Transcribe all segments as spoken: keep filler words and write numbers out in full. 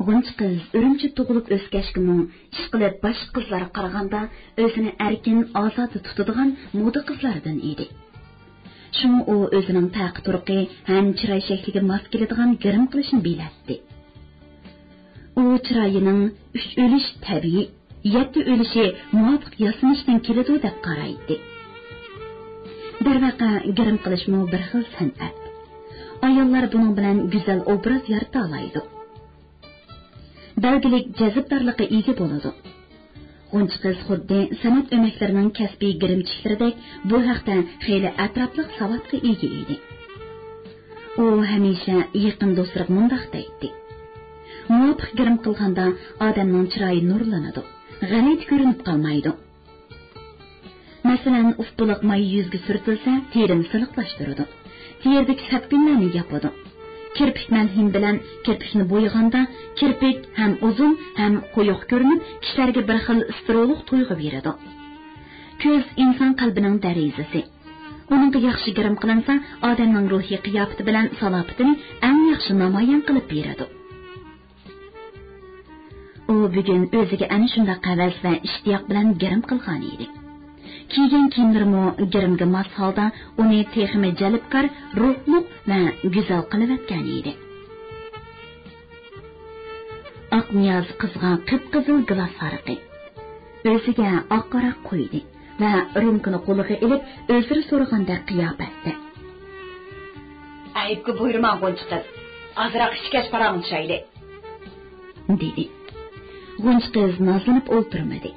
غۇنچە قىز ئۈرۈمچىدە تۇغۇلۇپ ئۆسكەچكىمۇ، ئىشقىلىپ باشقا قىزلارغا قارىغاندا ئۆزىنى ئەركىن، ئازادە تۇتىدىغان مودا قىزلاردىن ئىدى. شۇڭا ئۇ ئۆزىنىڭ تەقى-تۇرقى ھەم چىراي شەكلىگە ماس كېلىدىغان گىرىم قىلىشنى بىلەتتى. ئۇ چىرايىنىڭ ئۈچ ئۆلۈش تەبىئىي، يەتتە ئۆلۈشى مۇۋاپىق ياسىنىشتىن كېلىدۇ دەپ قارايتتى. دەرۋەقە، گىرىم قىلىشمۇ بىر خىل سەنئەت. ئاياللار بۇنىڭ بىلەن گۈزەل ئوبراز يارىتالايدۇ. بەلگىلىك جەزبدارلىققا ئىگە بولىدۇ. غۇنچە قىز خۇددى سەنئەت ئۆمەكلىرىنىڭ كەسپىي گىرىمچىلىرىدەك بۇ ھەقتە خېلى ئەتراپلىق ساۋاتقا ئىگە ئىدى. ئۇ ھەمىشە يېقىن دوستلىرىغا مۇنداق دەيتتى: «مۇۋاپىق گىرىم قىلغاندا ئادەمنىڭ چىرايى نۇرلىنىدۇ، غەلىتە كۆرۈنۈپ قالمايدۇ.» مەسىلەن، ئۇپپىلىق مايا يۈزگە سۈرتۈلسە، تېرىنى سىلىقلاشتۇرىدۇ. تېرىدىكى سەپكۈنلەرنى ياپىدۇ. كىرپىك مەلھىمى بىلەن كىرپىكنى بويىغاندا، كىرپىك ھەم ئۇزۇن، ھەم قويۇق كۆرۈنۈپ، كىشىلەرگە بىر خىل ئىستېرولۇق تۇيغۇ بېرىدۇ. كۆز ئىنسان قەلبىنىڭ دەرىزىسى. ئۇنىڭغا ياخشى گىرىم قىلىنسا، ئادەمنىڭ روھىي قىياپىتى بىلەن سالاپىتىنى ئەڭ ياخشى نامايان قىلىپ بېرىدۇ. ئۇ بۈگۈن ئۆزىگە ئەنە شۇنداق ھەۋەس ۋە ئىشتىياق بىلەن گىرىم قىلغان ئىدى. كىيگەن كىيىملىرىمۇ گىرىمگە ماس ھالدا ئۇنى تېخىمۇ جەلپكار، روھلۇق ۋە گۈزەل قىلىۋەتكەن ئىدى. ئاقنىياز قىزغا قىپقىزىل گىلاس ھارىقى، ئۆزىگە ئاق ھاراق قۇيدى ۋە رومكىنى قولىغا ئېلىپ، ئۆزرە سورىغاندەك قىياپەتتە: «ئەيىبكە بۇيرۇماڭ، غۇنچە قىز. ئازراق ئىچكەچ پاراڭلىشايلى.» دېدى. غۇنچە قىز نازلىنىپ ئولتۇرمىدى.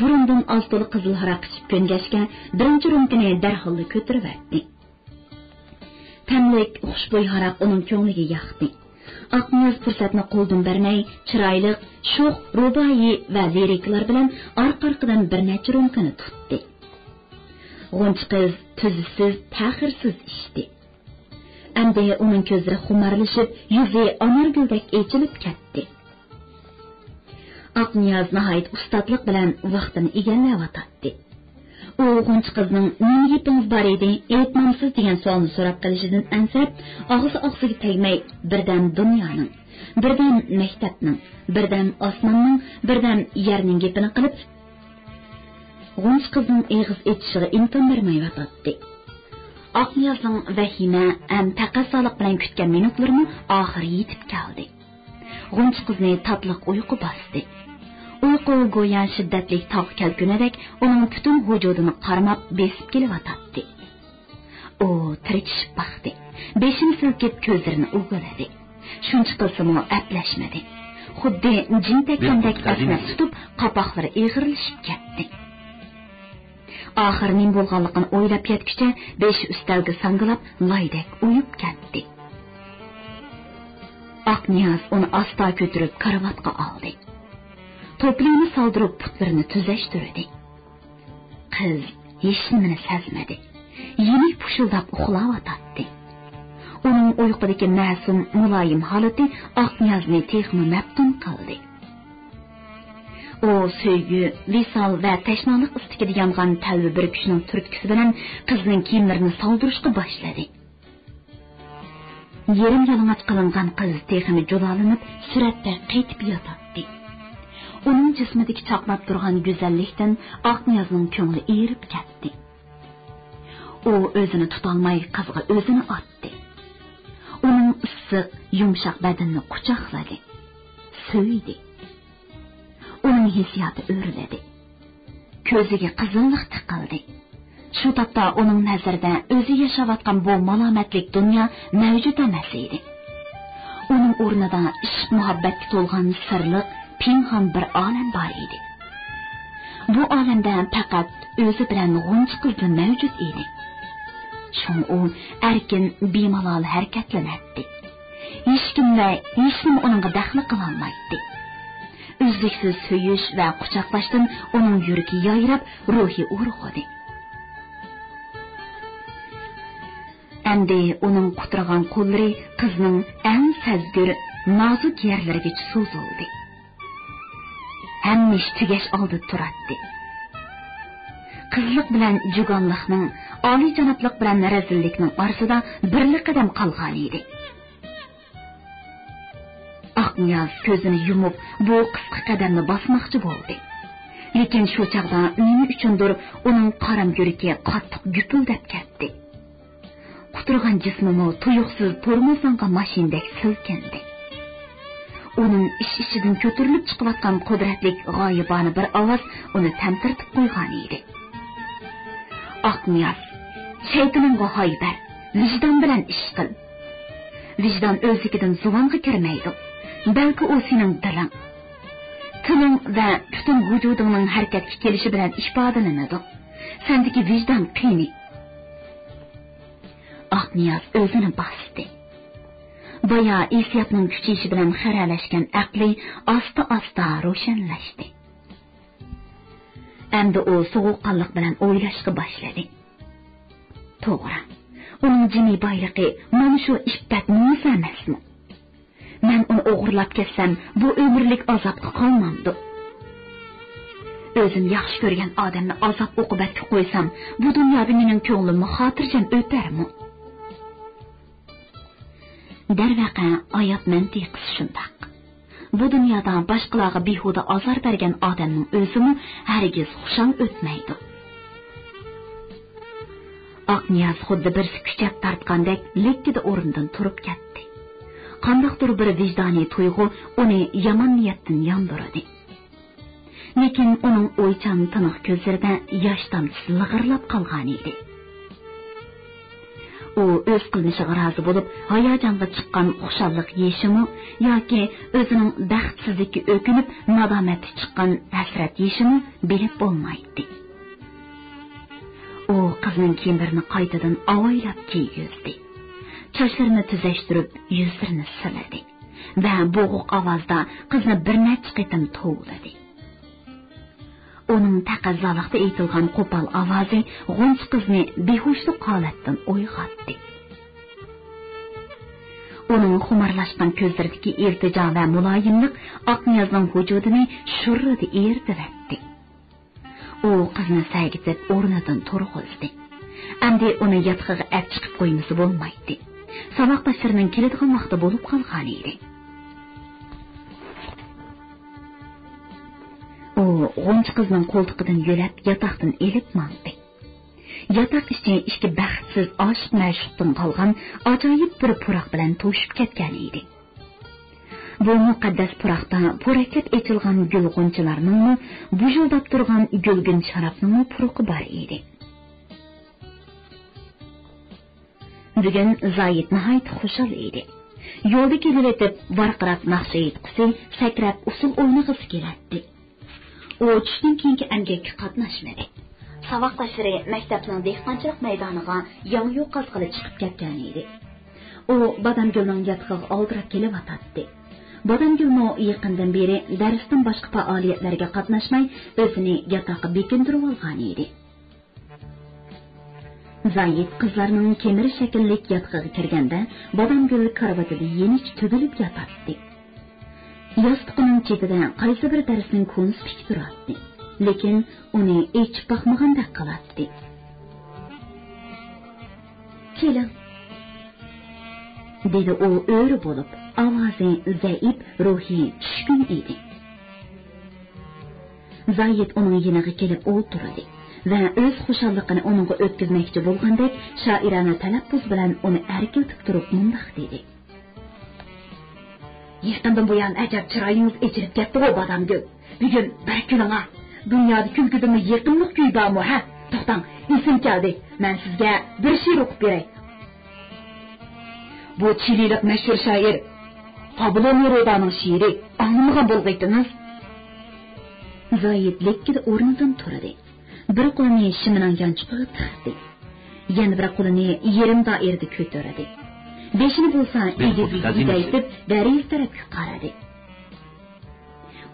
بۇرۇندىن ئاز-تولا قىزىل ھاراق ئىچىپ كۆنگەچكە، بىرىنچى رومكىنى دەرھاللا كۆتۈرۈۋەتتى. تەملىك، خۇشبۇي ھاراق ئۇنىڭ كۆڭلىگە ياقتى. ئاقنىياز پۇرسەتنى قولدىن بەرمەي، چىرايلىق، شوخ، رۇبائىي ۋە لىرىكىلار بىلەن ئارقا-ئارقىدىن بىر نەچچە رومكىنى تۇتتى. غۇنچە قىز تۈزۈكسىز، تەخىرسىز ئىچتى. ئەمدى ئۇنىڭ كۆزلىرى خۇمارلىشىپ، يۈزى ئانارگۈلدەك ئېچىلىپ كەتتى. ئاقنىياز ناھايىتى ئۇستاتلىق بىلەن ۋاقتىنى ئىگىلەۋاتاتتى. ئۇ غۇنچە قىزنىڭ «نېمە گېپىڭىز بار ئىدى، ئېيتمامسىز؟» دېگەن سوئالنى سوراپ قېلىشىدىن ئەنسىرەپ، ئاغزى-ئاغزىغا تەگمەي، بىردەم دۇنيانىڭ، بىردەم مەكتەپنىڭ، بىردەم ئاسماننىڭ، بىردەم يەرنىڭ گېپىنى قىلىپ، غۇنچە قىزنىڭ ئېغىز ئېچىشىغا ئىمكان بەرمەيۋاتاتتى. ئاقنىيازنىڭ ۋەھىمە ھەم تەقەززالىق بىلەن كۈتكەن مىنۇتلىرىمۇ ئاخىرى يېتىپ كەلدى. غۇنچە قىزنى تاتلىق ئۇيقۇ باستى. ئۇيقۇ گويا شىددەتلىك تاغ كەلكۈنىدەك ئۇنىڭ پۈتۈن ۋۇجۇدىنى قارماپ بېسىپ كېلىۋاتاتتى. ئۇ تىركىشىپ باقتى. بېشىنى سىلكىپ كۆزلىرىنى ئۇۋىلىدى. شۇنچە قىلسىمۇ ئەپلەشمىدى. خۇددى جىن تەگكەندەك ئەسنەپ تۇتۇپ، قاپاقلىرى ئېغىرلىشىپ كەتتى. ئاخىر نېمە بولغانلىقىنى ئويلاپ يەتكۈچە بېشى ئۈستەلگە ساڭگىلاپ لايدەك ئۇيۇپ كەتتى. ئاقنىياز ئۇنى ئاستا كۆتۈرۈپ كارىۋاتقا ئالدى. توپىلىنى سالدۇرۇپ پۇتلىرىنى تۈزەشتۈردى. قىز ھېچنېمىنى سەزمىدى. يېنىك پۇشۇلداپ ئۇخلاۋاتاتتى. ئۇنىڭ ئۇيقۇدىكى مەسۇم، مۇلايىم ھالىتى ئاقنىيازنى تېخىمۇ مەپتۇن قىلدى. ئۇ سۆيگۈ، ۋىسال ۋە تەشنالىق ئىستىكىدە يانغان تەلۋە بىر كۈچنىڭ تۈرتكىسى بىلەن قىزنىڭ كىيىملىرىنى سالدۇرۇشقا باشلىدى. يېرىم يالىڭاچ قىلىنغان قىز تېخىمۇ جۇلالىنىپ، سۈرەتتە قېتىپ ياتاتتى. ئۇنىڭ جىسمىدىكى چاقناپ تۇرغان گۈزەللىكتىن ئاقنىيازنىڭ كۆڭلى ئېرىپ كەتتى. ئۇ ئۆزىنى تۇتالماي قىزغا ئۆزىنى ئاتتى. ئۇنىڭ ئىسسىق، يۇمشاق بەدىنىنى قۇچاقلىدى. سۆيدى. ئۇنىڭ ھېسسىياتى ئۆرلىدى. كۆزىگە قىزىللىق تىقىلدى. شۇ تاپتا ئۇنىڭ نەزىرىدە ئۆزى ياشاۋاتقان بۇ مالامەتلىك دۇنيا مەۋجۇت ئەمەس ئىدى. ئۇنىڭ ئورنىدا ئىشق-مۇھەببەتكە تولغان سىرلىق، پىنھان بىر ئالەم بار ئىدى. بۇ ئالەمدە پەقەت ئۆزى بىلەن غۇنچە قىزلا مەۋجۇت ئىدى. شۇڭا ئۇ ئەركىن، بىمالال ھەرىكەتلىنەتتى. ھېچكىم ۋە ھېچنېمە ئۇنىڭغا دەخلى قىلالمايتتى. ئۈزلۈكسىز سۆيۈش ۋە قۇچاقلاشتىن ئۇنىڭ يۈرىكى يايراپ، روھى ئورغىدى. ئەمدى ئۇنىڭ قۇترىغان قوللىرى قىزنىڭ ئەڭ سەزگۈر، نازۇك يەرلىرىگىچە سوزۇلدى. ھەممە ئىش تۈگەش ئالدىدا تۇراتتى. قىزلىق بىلەن جۇگانلىقنىڭ، ئالىيجانابلىق بىلەن رەزىللىكنىڭ ئارىسىدا بىرلا قەدەم قالغانىدى. ئاق ئاقنىياز كۆزىنى يۇمۇپ، بۇ قىسقا قەدەمنى باسماقچى بولدى. لېكىن شۇ چاغدا نېمە ئۈچۈندۇر ئۇنىڭ قارام يۈرىكى قاتتىق گۈپۈلدەپ كەتتى. قۇترىغان جىسمىمۇ تۇيۇقسىز تورمۇزلانغان ماشىنىدەك سىلكىندى. ئۇنىڭ ئىچ-ئىچىدىن كۆتۈرۈلۈپ چىقىۋاتقان قۇدرەتلىك غايىبانە بىر ئاۋاز ئۇنى تەمتىرىتىپ قويغانىدى. ئاقنىياز، شەيتىنىڭغا ھاي بەر، ۋىجدان بىلەن ئىش قىل. ۋىجدان ئۆزلۈكىدىن زۇۋانغا كىرمەيدۇ، بەلكى ئۇ سېنىڭ دىلىڭ. تىلىڭ ۋە پۈتۈن ۋۇجۇدۇڭنىڭ ھەرىكەتكە كېلىشى بىلەن ئىپادىلىنىدۇ. سەندىكى ۋىجدان قېنى؟ ئاقنىياز ئۆزىنى باستى. بايا ھېسسىياتنىڭ كۈچىيىشى بىلەن خىرەلەشكەن ئەقلى ئاستا-ئاستا روشەنلەشتى. ئەمدى ئۇ سوغۇققانلىق بىلەن ئويلاشقا باشلىدى. توغرا، ئۇنىڭ جىمى بايلىقى مانا شۇ ئىپپەت مېڭىسى ئەمەسمۇ؟ مەن ئۇنى ئوغرىلاپ كەتسەم، بۇ ئۆمۈرلۈك ئازابقا قالمامدۇ؟ ئۆزۈم ياخشى كۆرگەن ئادەمنى ئازاب-ئوقۇبەتكە قويسام، بۇ دۇنيادا مېنىڭ كۆڭلۈممۇ خاتىرجەم ئۆتەرمۇ؟ دەرۋەقە، ھايات مەنتىقىسى شۇنداق. بۇ دۇنيادا باشقىلارغا بىھۇدە ئازار بەرگەن ئادەمنىڭ ئۆزىمۇ ھەرگىز خۇشال ئۆتمەيدۇ. ئاقنىياز خۇددى بىرسى كۈچەپ تارتقاندەك لىككىدە ئورنىدىن تۇرۇپ كەتتى. قانداقتۇر بىر ۋىجدانىي تۇيغۇ ئۇنى يامان نىيەتتىن ياندۇردى. لېكىن ئۇنىڭ ئويچان تىنىق كۆزلىرىدە ياش تامچىسى لىغىرلاپ قالغانىدى. ئۇ ئۆز قىلمىشىغا رازى بولۇپ، ھاياجانغا چىققان خۇشاللىق يېشىمۇ ياكى ئۆزىنىڭ بەختسىزلىككە ئۆكۈنۈپ، نادامەتكە چىققان ھەسرەت يېشىمۇ بىلىپ بولمايتتى. ئۇ قىزنىڭ كىيىملىرىنى قايتىدىن ئاۋايلاپ كىيگۈزدى. چاچلىرىنى تۈزەشتۈرۈپ، يۈزلىرىنى سىلىدى ۋە بوغۇق ئاۋازدا قىزنى بىر نەچچە قېتىم توۋلىدى. ئۇنىڭ تەقەززالىقتا ئېيتىلغان قوپال ئاۋازى غۇنچە قىزنى بىھوشلۇق ھالەتتىن ئويغاتتى. ئۇنىڭ خۇمارلاشقان كۆزلىرىدىكى ئىلتىجا ۋە مۇلايىملىق ئاقنىيازنىڭ ۋۇجۇدىنى شۇررىدە ئېرىتىۋەتتى. ئۇ قىزنى سەگىتىپ ئورنىدىن تۇرغۇزدى. ئەمدى ئۇنى ياتىقىغا ئەپ چىقىپ قويمىسا بولمايتتى. ساۋاقداشلىرىنىڭ كېلىدىغان ۋاقتى بولۇپ قالغانىدى. ئۇ غۇنچە قىزنىڭ قولتۇقىدىن يۆلەپ ياتاقتىن ئېلىپ ماڭدى. ياتاق ئىچى ئىككى بەختسىز ئاشىق-مەشۇقتىن قالغان ئاجايىپ بىر پۇراق بىلەن توشۇپ كەتكەن ئىدى. بۇ مۇقەددەس پۇراقتا پورەكلەپ ئېچىلغان گۈل غۇنچىلارنىڭمۇ، بۇژۇلداپ تۇرغان گۈلگۈن شارابنىڭمۇ پۇرىقى بار ئىدى. بۈگۈن زاھىت ناھايىتى خۇشال ئىدى. يولدا كېلىۋېتىپ، ۋارقىراپ ناخشا ئېيتقۇسى، سەكرەپ ئۇسسۇل ئوينىغۇسى كېلەتتى. ئۇ چۈشتىن كېيىنكى ئەمگەككە قاتناشمىدى. ساۋاقداشلىرى مەكتەپنىڭ دېھقانچىلىق مەيدانىغا ياڭيۇ قازغىلى چىقىپ كەتكەن ئىدى. ئۇ بادامگۈلنىڭ ياتىقىغا ئالدىراپ كېلىۋاتاتتى. بادامگۈلمۇ يېقىندىن بېرى دەرستىن باشقا پائالىيەتلەرگە قاتناشماي، ئۆزىنى ياتاققا بېكىندۈرۈۋالغان ئىدى. زاھىت قىزلارنىڭ كېمىر شەكىللىك ياتىقىغا كىرگەندە، بادامگۈل كارىۋىتىدا يېنىچە تۈگۈلۈپ ياتاتتى. ياستۇقىنىڭ چېتىدە قايسى بىر دەرسنىڭ كونىسى پىكى تۇراتتى، لېكىن ئۇنى ئېچىپ باقمىغاندەك قىلاتتى. «كېلىڭ!» دېدى ئۇ ئۆرە بولۇپ، ئاۋازى زەئىپ، روھى چۈشكۈن ئىدى. زاھىت ئۇنىڭ يېنىغا كېلىپ ئولتۇردى ۋە ئۆز خۇشاللىقىنى ئۇنىڭغا ئۆتكۈزمەكچى بولغاندەك شائىرانە تەلەپپۇز بىلەن ئۇنى ئەركىلىتىپ تۇرۇپ مۇنداق دېدى: «يېقىندىن بۇيان ئەجەب چىرايىڭىز ئېچىلىپ كەتتىغۇ، بادامگۈل. بۈگۈن بىر كۈلۈڭ ھە. دۇنيادا كۈلكىدىنمۇ يېقىملىق كۈي بارمۇ ھە؟ توختاڭ، ئېسىم كەلدى. مەن سىزگە بىر شېئىر ئوقۇپ بېرەي.» بۇ چىلىلىق مەشھۇر شائىر پابلو نېرۇدانىڭ شېئىرى، ئاڭلىمىغان بولغىيتىڭىز. زاھىت لىككىدە ئورنىدىن تۇردى. بىر قولىنى شىمىنىڭ يانچۇقىغا تىقتى. يەنە بىر قولىنى يېرىم دائىرىدە كۆتۈردى. بېشىنى بولسا ئېگىز-يېگىز دەيتىپ، دەرىزە تەرەپكە قارىدى.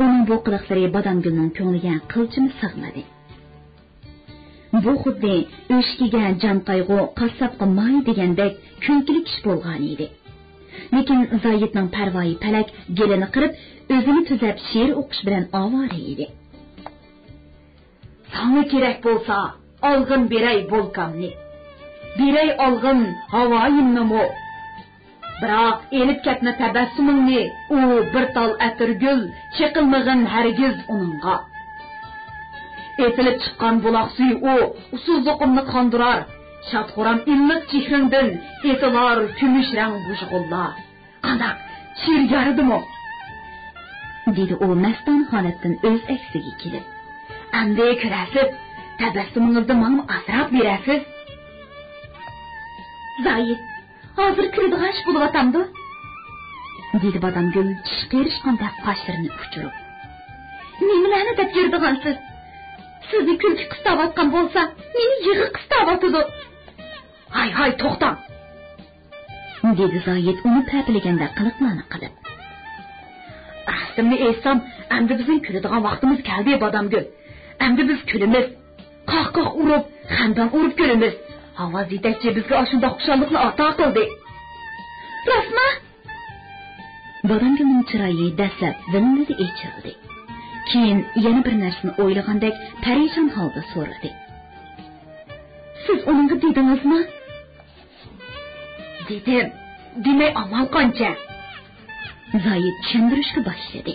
ئۇنىڭ بۇ قىلىقلىرى بادامگۈلنىڭ كۆڭلىگە قىلچىمۇ سىغمىدى. بۇ خۇددى «ئۆشۈكىگە جان قايغۇ، قاسساپقا ماي» دېگەندەك كۈلكىلىك ئىش بولغانىدى. لېكىن زاھىتنىڭ پەرۋايى پەلەك گېلىنى قىرىپ، ئۆزىنى تۈزەپ شېئىر ئوقۇش بىلەن ئاۋارە ئىدى. ساڭا كېرەك بولسا، ئالغىن بېرەي بولكامنى، بېرەي ئالغىن ھاۋايىمنىمۇ. بىراق ئېلىپ كەتمە تەبەسسۇمۇڭنى، ئۇ بىر تال ئەتىرگۈل، چېقىلمىغىن ھەرگىز ئۇنىڭغا. ئېتىلىپ چىققان بۇلاق سۈيى ئۇ، ئۇسسۇزلۇقۇمنى قاندۇرار. شاد-خۇرام ئىللىق چېھرىڭدىن ئېتىلار كۈمۈش رەڭ بۇژغۇنلار. قانداق، شېئىر يارىدىمۇ؟ دېدى ئۇ مەستانە ھالەتتىن ئۆز ئەكسىگە كېلىپ. ئەمدى كۆرەرسىز، تەبەسسۇمىڭىزدا ماڭىمۇ ئاسراپ بېرەرسىز. زايىت، ھازىر كۈلىدىغان ئىش بولۇۋاتامدۇ؟ دېدى بادامگۈل چىش قېرىشقاندەك قاشلىرىنى ئۇچۇرۇپ. نېمىلەرنى دەپ يۈرىدىغانسىز؟ سىزنى كۈلكە قىستاۋاتقان بولسا، مېنى يىغا قىستاۋاتىدۇ. ھاي، ھاي، توختاڭ! دېدى زايىت ئۇنى پەپىلىگەندەك قىلىقلارنى قىلىپ. راستىمنى ئېيتسام، ئەمدى بىزنىڭ كۈلىدىغان ۋاقتىمىز كەلدى، بادامگۈل. ئەمدى بىز كۈلىمىز. قاھقاھ ئۇرۇپ، خەندان ئۇرۇپ كۈلىمىز. ھاۋاز يېتەكچى بىزگە ئاشۇنداق خۇشاللىقنى ئاتا قىلدى. راستمۇ؟ بادامگۈلنىڭ چىرايى دەسلەپ ۋىلىملىدى، ئېچىلدى. كېيىن يەنە بىر نەرسىنى ئويلىغاندەك پەرىشان ھالدا سورىدى. سىز ئۇنىڭغا دېدىڭىزمۇ؟ دېدىم. دېمەي ئامال قانچە؟ زايىت چۈشەندۈرۈشكە باشلىدى.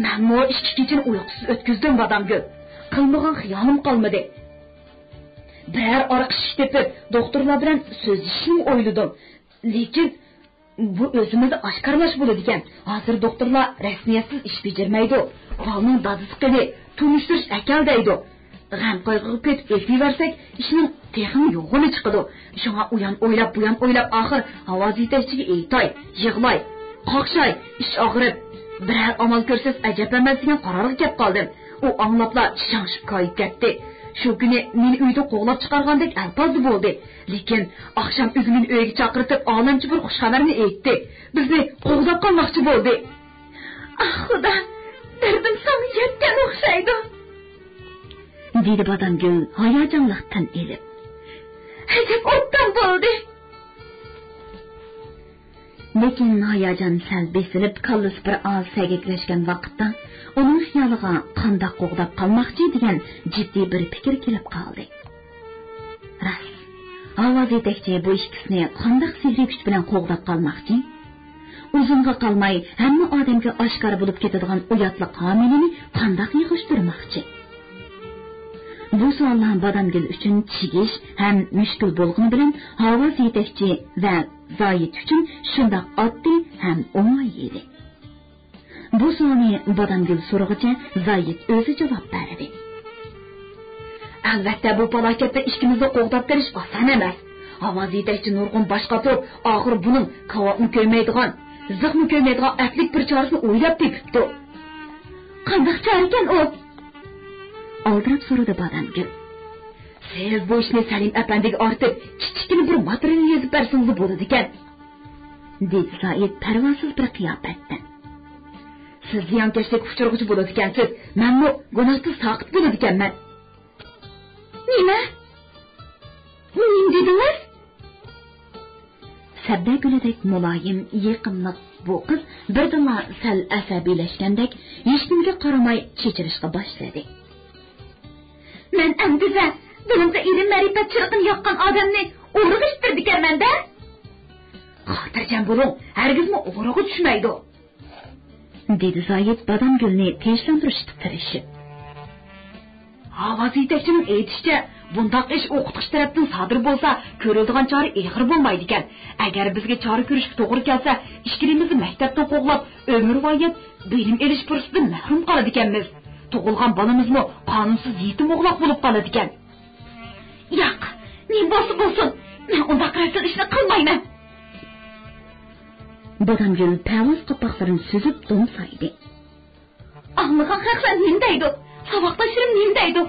مەنمۇ ئىككى كېچىنى ئۇيقۇسىز ئۆتكۈزدۈم، بادامگۈل. قىلمىغان خىيالىم قالمىدى. بىرەر ئارىق ئىشىك تېپىپ، دوختۇرلار بىلەن سۆزلىشىشنىمۇ ئويلىدىم. لېكىن بۇ ئۆزىمىزنى ئاشكارىلاش بولىدىكەن. ھازىر دوختۇرلار رەسمىيەتسىز ئىش بېجىرمەيدۇ. بالىنىڭ دادىسى قېنى، تونۇشتۇرۇش ئەكەل دەيدۇ. غەم-قايغۇغا پېتىپ ئېتىۋەرسەك، ئىشنىڭ تېخىمۇ يوغىنى چىقىدۇ. شۇڭا ئۇيان ئويلاپ، بۇيان ئويلاپ، ئاخىر ھاۋاز يېتەكچىگە ئېيتاي، يىغلاي، قاقشاي، ئىچ ئاغرىپ، بىرەر ئامال كۆرسەك ئەجەب ئەمەس دېگەن قارارغا كەپ قالدىم. ئۇ ئاڭلاپلا شاڭشىپ كايىپ كەتتى. شۇ كۈنى مېنى ئۆيدىن قوغلاپ چىقارغاندەك ئەلپازدا بولدى. لېكىن ئاخشام ئۆزى مېنى ئۆيگە چاقىرتىپ، ئالەمچە بىر خۇش خەۋەرنى ئېيتتى. بىزنى قوغداپ قالماقچى بولدى. ئاھ، خۇدا، دەردىم ساڭا يەتكەن ئوخشايدۇ، دېدى بادامگۈل ھاياجانلىق تىن ئېلىپ. ئەجەب ئوبدان بولدى. لېكىن ھاياجان سەل بېسىلىپ، كاللىسى بىر ئاز سەگەكلەشكەن ۋاقىتتا، ئۇنىڭ خىيالىغا قانداق قوغداپ قالماقچى دېگەن جىددىي بىر پىكىر كېلىپ قالدى. راست، ھاۋاز يېتەكچى بۇ ئىككىسىنى قانداق سېھرىي كۈچ بىلەن قوغداپ قالماقچى؟ ئۇزۇنغا قالماي ھەممە ئادەمگە ئاشكارا بولۇپ كېتىدىغان ئۇياتلىق ھامىلىنى قانداق يىغىشتۇرماقچى؟ بۇ سوئاللار بادامگۈل ئۈچۈن چىگىش ھەم مۈشكۈل بولغىنى بىلەن، ھاۋاز يېتەكچى ۋە زايىت ئۈچۈن شۇنداق ئاددىي ھەم ئوڭاي ئىدى. بۇ سوئالنى بادامگۈل سورىغىچە زايىت ئۆزى جاۋاب بەردى. ئەلۋەتتە، بۇ پالاكەتتە ئىككىمىزنى قوغداپ قېلىش ئاسان ئەمەس. ھاۋاز يېتەكچى نۇرغۇن باش قاتۇرۇپ، ئاخىرى بۇنىڭ كاۋاپمۇ كۆيمەيدىغان، زىخمۇ كۆيمەيدىغان ئەپلىك بىر چارىسىنى ئويلاپ تېپىپتۇ. قانداق چارىكەن ئۇ؟ ئالدىراپ سورىدى بادامگۈل. سىز بۇ ئىشنى سەلىم ئەپەندىگە ئارتىپ، كىچىككىنە بىر ماتېرىيال يېزىپ بەرسىڭىزلا بولىدىكەن، دېدى زايىت پەرۋاسىز بىر قىياپەتتە. سىز زىيانكەشلىككە ئۇچرىغۇچى بولىدىكەنسىز، مەنمۇ گۇناھتىن ساقىت بولىدىكەنمەن. نېمە؟ نېمە دېدىڭىز؟ سەبدە گۈلىدەك مۇلايىم، يېقىملىق بۇ قىز بىردىنلا سەل ئەسەبىيلەشكەندەك، ھېچنېمىگە قارىماي چېچىلىشقا باشلىدى. مەن ئەمدىزە بۇنىڭغا ئېرىم مەرىپەت چىرىقىنى ياققان ئادەمنى ئورىغا ئىتتىرىدىكەنمەن-دە! خاتىرجەم بولۇڭ، ھەرگىزمۇ ئورىغا چۈشمەيدۇ. دېدى زايىت بادامگۈلنى تىنچلاندۇرۇشقا تىرىشىپ. ھاۋاز يېتەكچىنىڭ ئېيتىشىچە، بۇنداق ئىش ئوقۇتقۇچى تەرەپتىن سادىر بولسا، كۆرۈلىدىغان چارە ئېغىر بولمايدىكەن. ئەگەر بىزگە چارە كۆرۈشكە توغرا كەلسە، ئىككىلىمىزنى مەكتەپتىن قوغلاپ، ئۆمۈرۋايەت بىلىم ئېلىش پۇرسىتىدىن مەھرۇم قالىدىكەنمىز. تۇغۇلغان بالىمىزمۇ قانۇنسىز يېتىم ئوغلاق بولۇپ قالىدىكەن. ياق، نېمە بولسا بولسۇن، مەن ئۇنداق رەزىل ئىشنى قىلمايمەن. بادامگۈل پەۋەز قاپاقلىرىنى سۈزۈپ دومسايدى. ئاڭلىغان خەقلەر نېمە دەيدۇ؟ ساۋاقداشلىرىم نېمە دەيدۇ؟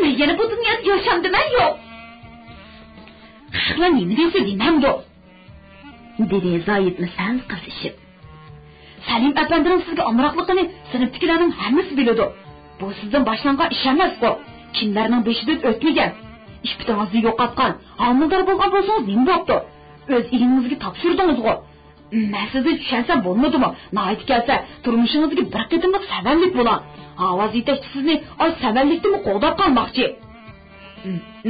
مەن يەنە بۇ دۇنيادا ياشامدىمەن يوق. خەقلەر نېمە دېسە دېمەمدۇ؟ دېدى زايىتمۇ سەل قىزىشىپ. سەلىم ئەپەندىنىڭ سىزگە ئامراقلىقىنى سىنىپتىكىلەرنىڭ ھەممىسى بىلىدۇ. بۇ سىزدىن باشلانغان ئىش ئەمەسقۇ. كىملەرنىڭ بېشىدىن ئۆتمىگەن. ئىپپىتىڭىزنى يوقاتقان، ھامىلىدار بولغان بولسىڭىز نېمە بوپتۇ؟ ئۆز ئىگىڭىزگە تاپشۇردىڭىزغۇ. مەن سىزنى چۈشەنسەم بولمىدىمۇ؟ ناھايىتى كەلسە، تۇرمۇشىڭىزدىكى بىر قېتىملىق سەۋەنلىك بولا. ھاۋاز يېتەكچى سىزنى ئاشۇ سەۋەنلىكتىنمۇ قوغداپ قالماقچى.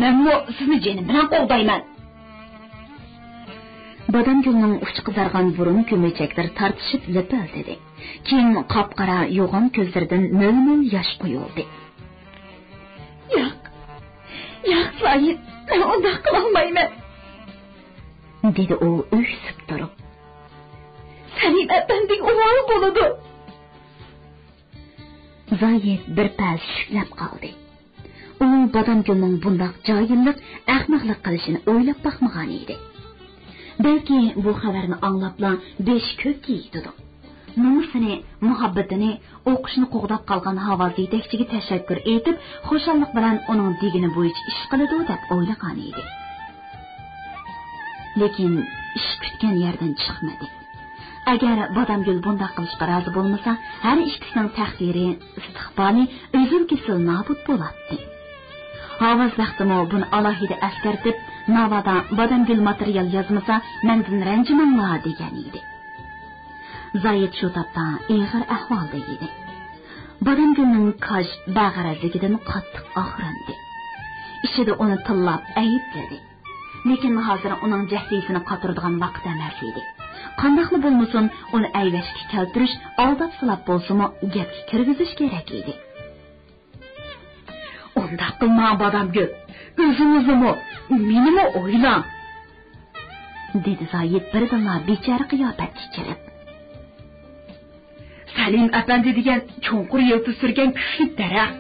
مەنمۇ سىزنى جېنىم بىلەن قوغدايمەن. بادامگۈلنىڭ ئۇچى قىزارغان بۇرۇن كۆمۈچەكلىرى تارتىشىپ لىپىلدىدى. كېيىن قاپقارا يوغان كۆزلىرىدىن مۆل-مۆل ياش قۇيۇلدى. ياق، ياق، زايىت، مەن ئۇنداق قىلالمايمەن، دېدى ئۇ ئۆكسۈپ تۇرۇپ. سەلىم ئەپەندىگە ئۇۋال بولىدۇ. زايىت بىر پەس شۈكلەپ قالدى. ئۇ بادامگۈلنىڭ بۇنداق جاھىللىق، ئەخمەقلىق قىلىشىنى ئويلاپ باقمىغان ئىدى. بەلكى بۇ خەۋەرنى ئاڭلاپلا بېشى كۆككە يېتىدۇ. نومۇسىنى، مۇھەببىتىنى، ئوقۇشنى قوغداپ قالغان ھاۋاز يېتەكچىگە تەشەككۈر ئېيتىپ، خۇشاللىق بىلەن ئۇنىڭ دېگىنى بويىچە ئىش قىلىدۇ دەپ ئويلىغان ئىدى. لېكىن ئىش كۈتكەن يەردىن چىقمىدى. ئەگەر بادامگۈل بۇنداق قىلىشقا رازى بولمىسا، ھەر ئىككىسىنىڭ تەقدىرى، ئىستىقبالى ئۈزۈل-كېسىل نابۇت بولاتتى. ھاۋاز بەختىمۇ بۇنى ئالاھىدە ئەسكەرتىپ، ناۋادا بادامگۈل ماتېرىيال يازمىسا، مەندىن رەنجىمەڭلار، دېگەن ئىدى. زايىت شۇ تاپتا ئېغىر ئەھۋالدا ئىدى. بادامگۈلنىڭ كاج بەغەرەزلىكىدىن قاتتىق ئاغرىندى. ئىچىدە ئۇنى تىللاپ ئەيىبلىدى. لېكىن ھازىر ئۇنىڭ جەھلىيىسىنى قاتۇرىدىغان ۋاقىت ئەمەس ئىدى. قانداقلا بولمىسۇن، ئۇنى ئەيۋەشكە كەلتۈرۈش، ئالداپ سىلاپ بولسىمۇ گەپكە كىرگۈزۈش كېرەك ئىدى. ئۇنداق قىلماڭ، بادامگۈل. ئۆزىڭىزنىمۇ، مېنىمۇ ئويلاڭ، دېدى زايىت بىردىنلا بىچارە قىياپەتكە كىرىپ. سەلىم ئەپەندى دېگەن چوڭقۇر يىلتىز سۈرگەن كۈچلۈك دەرەخ.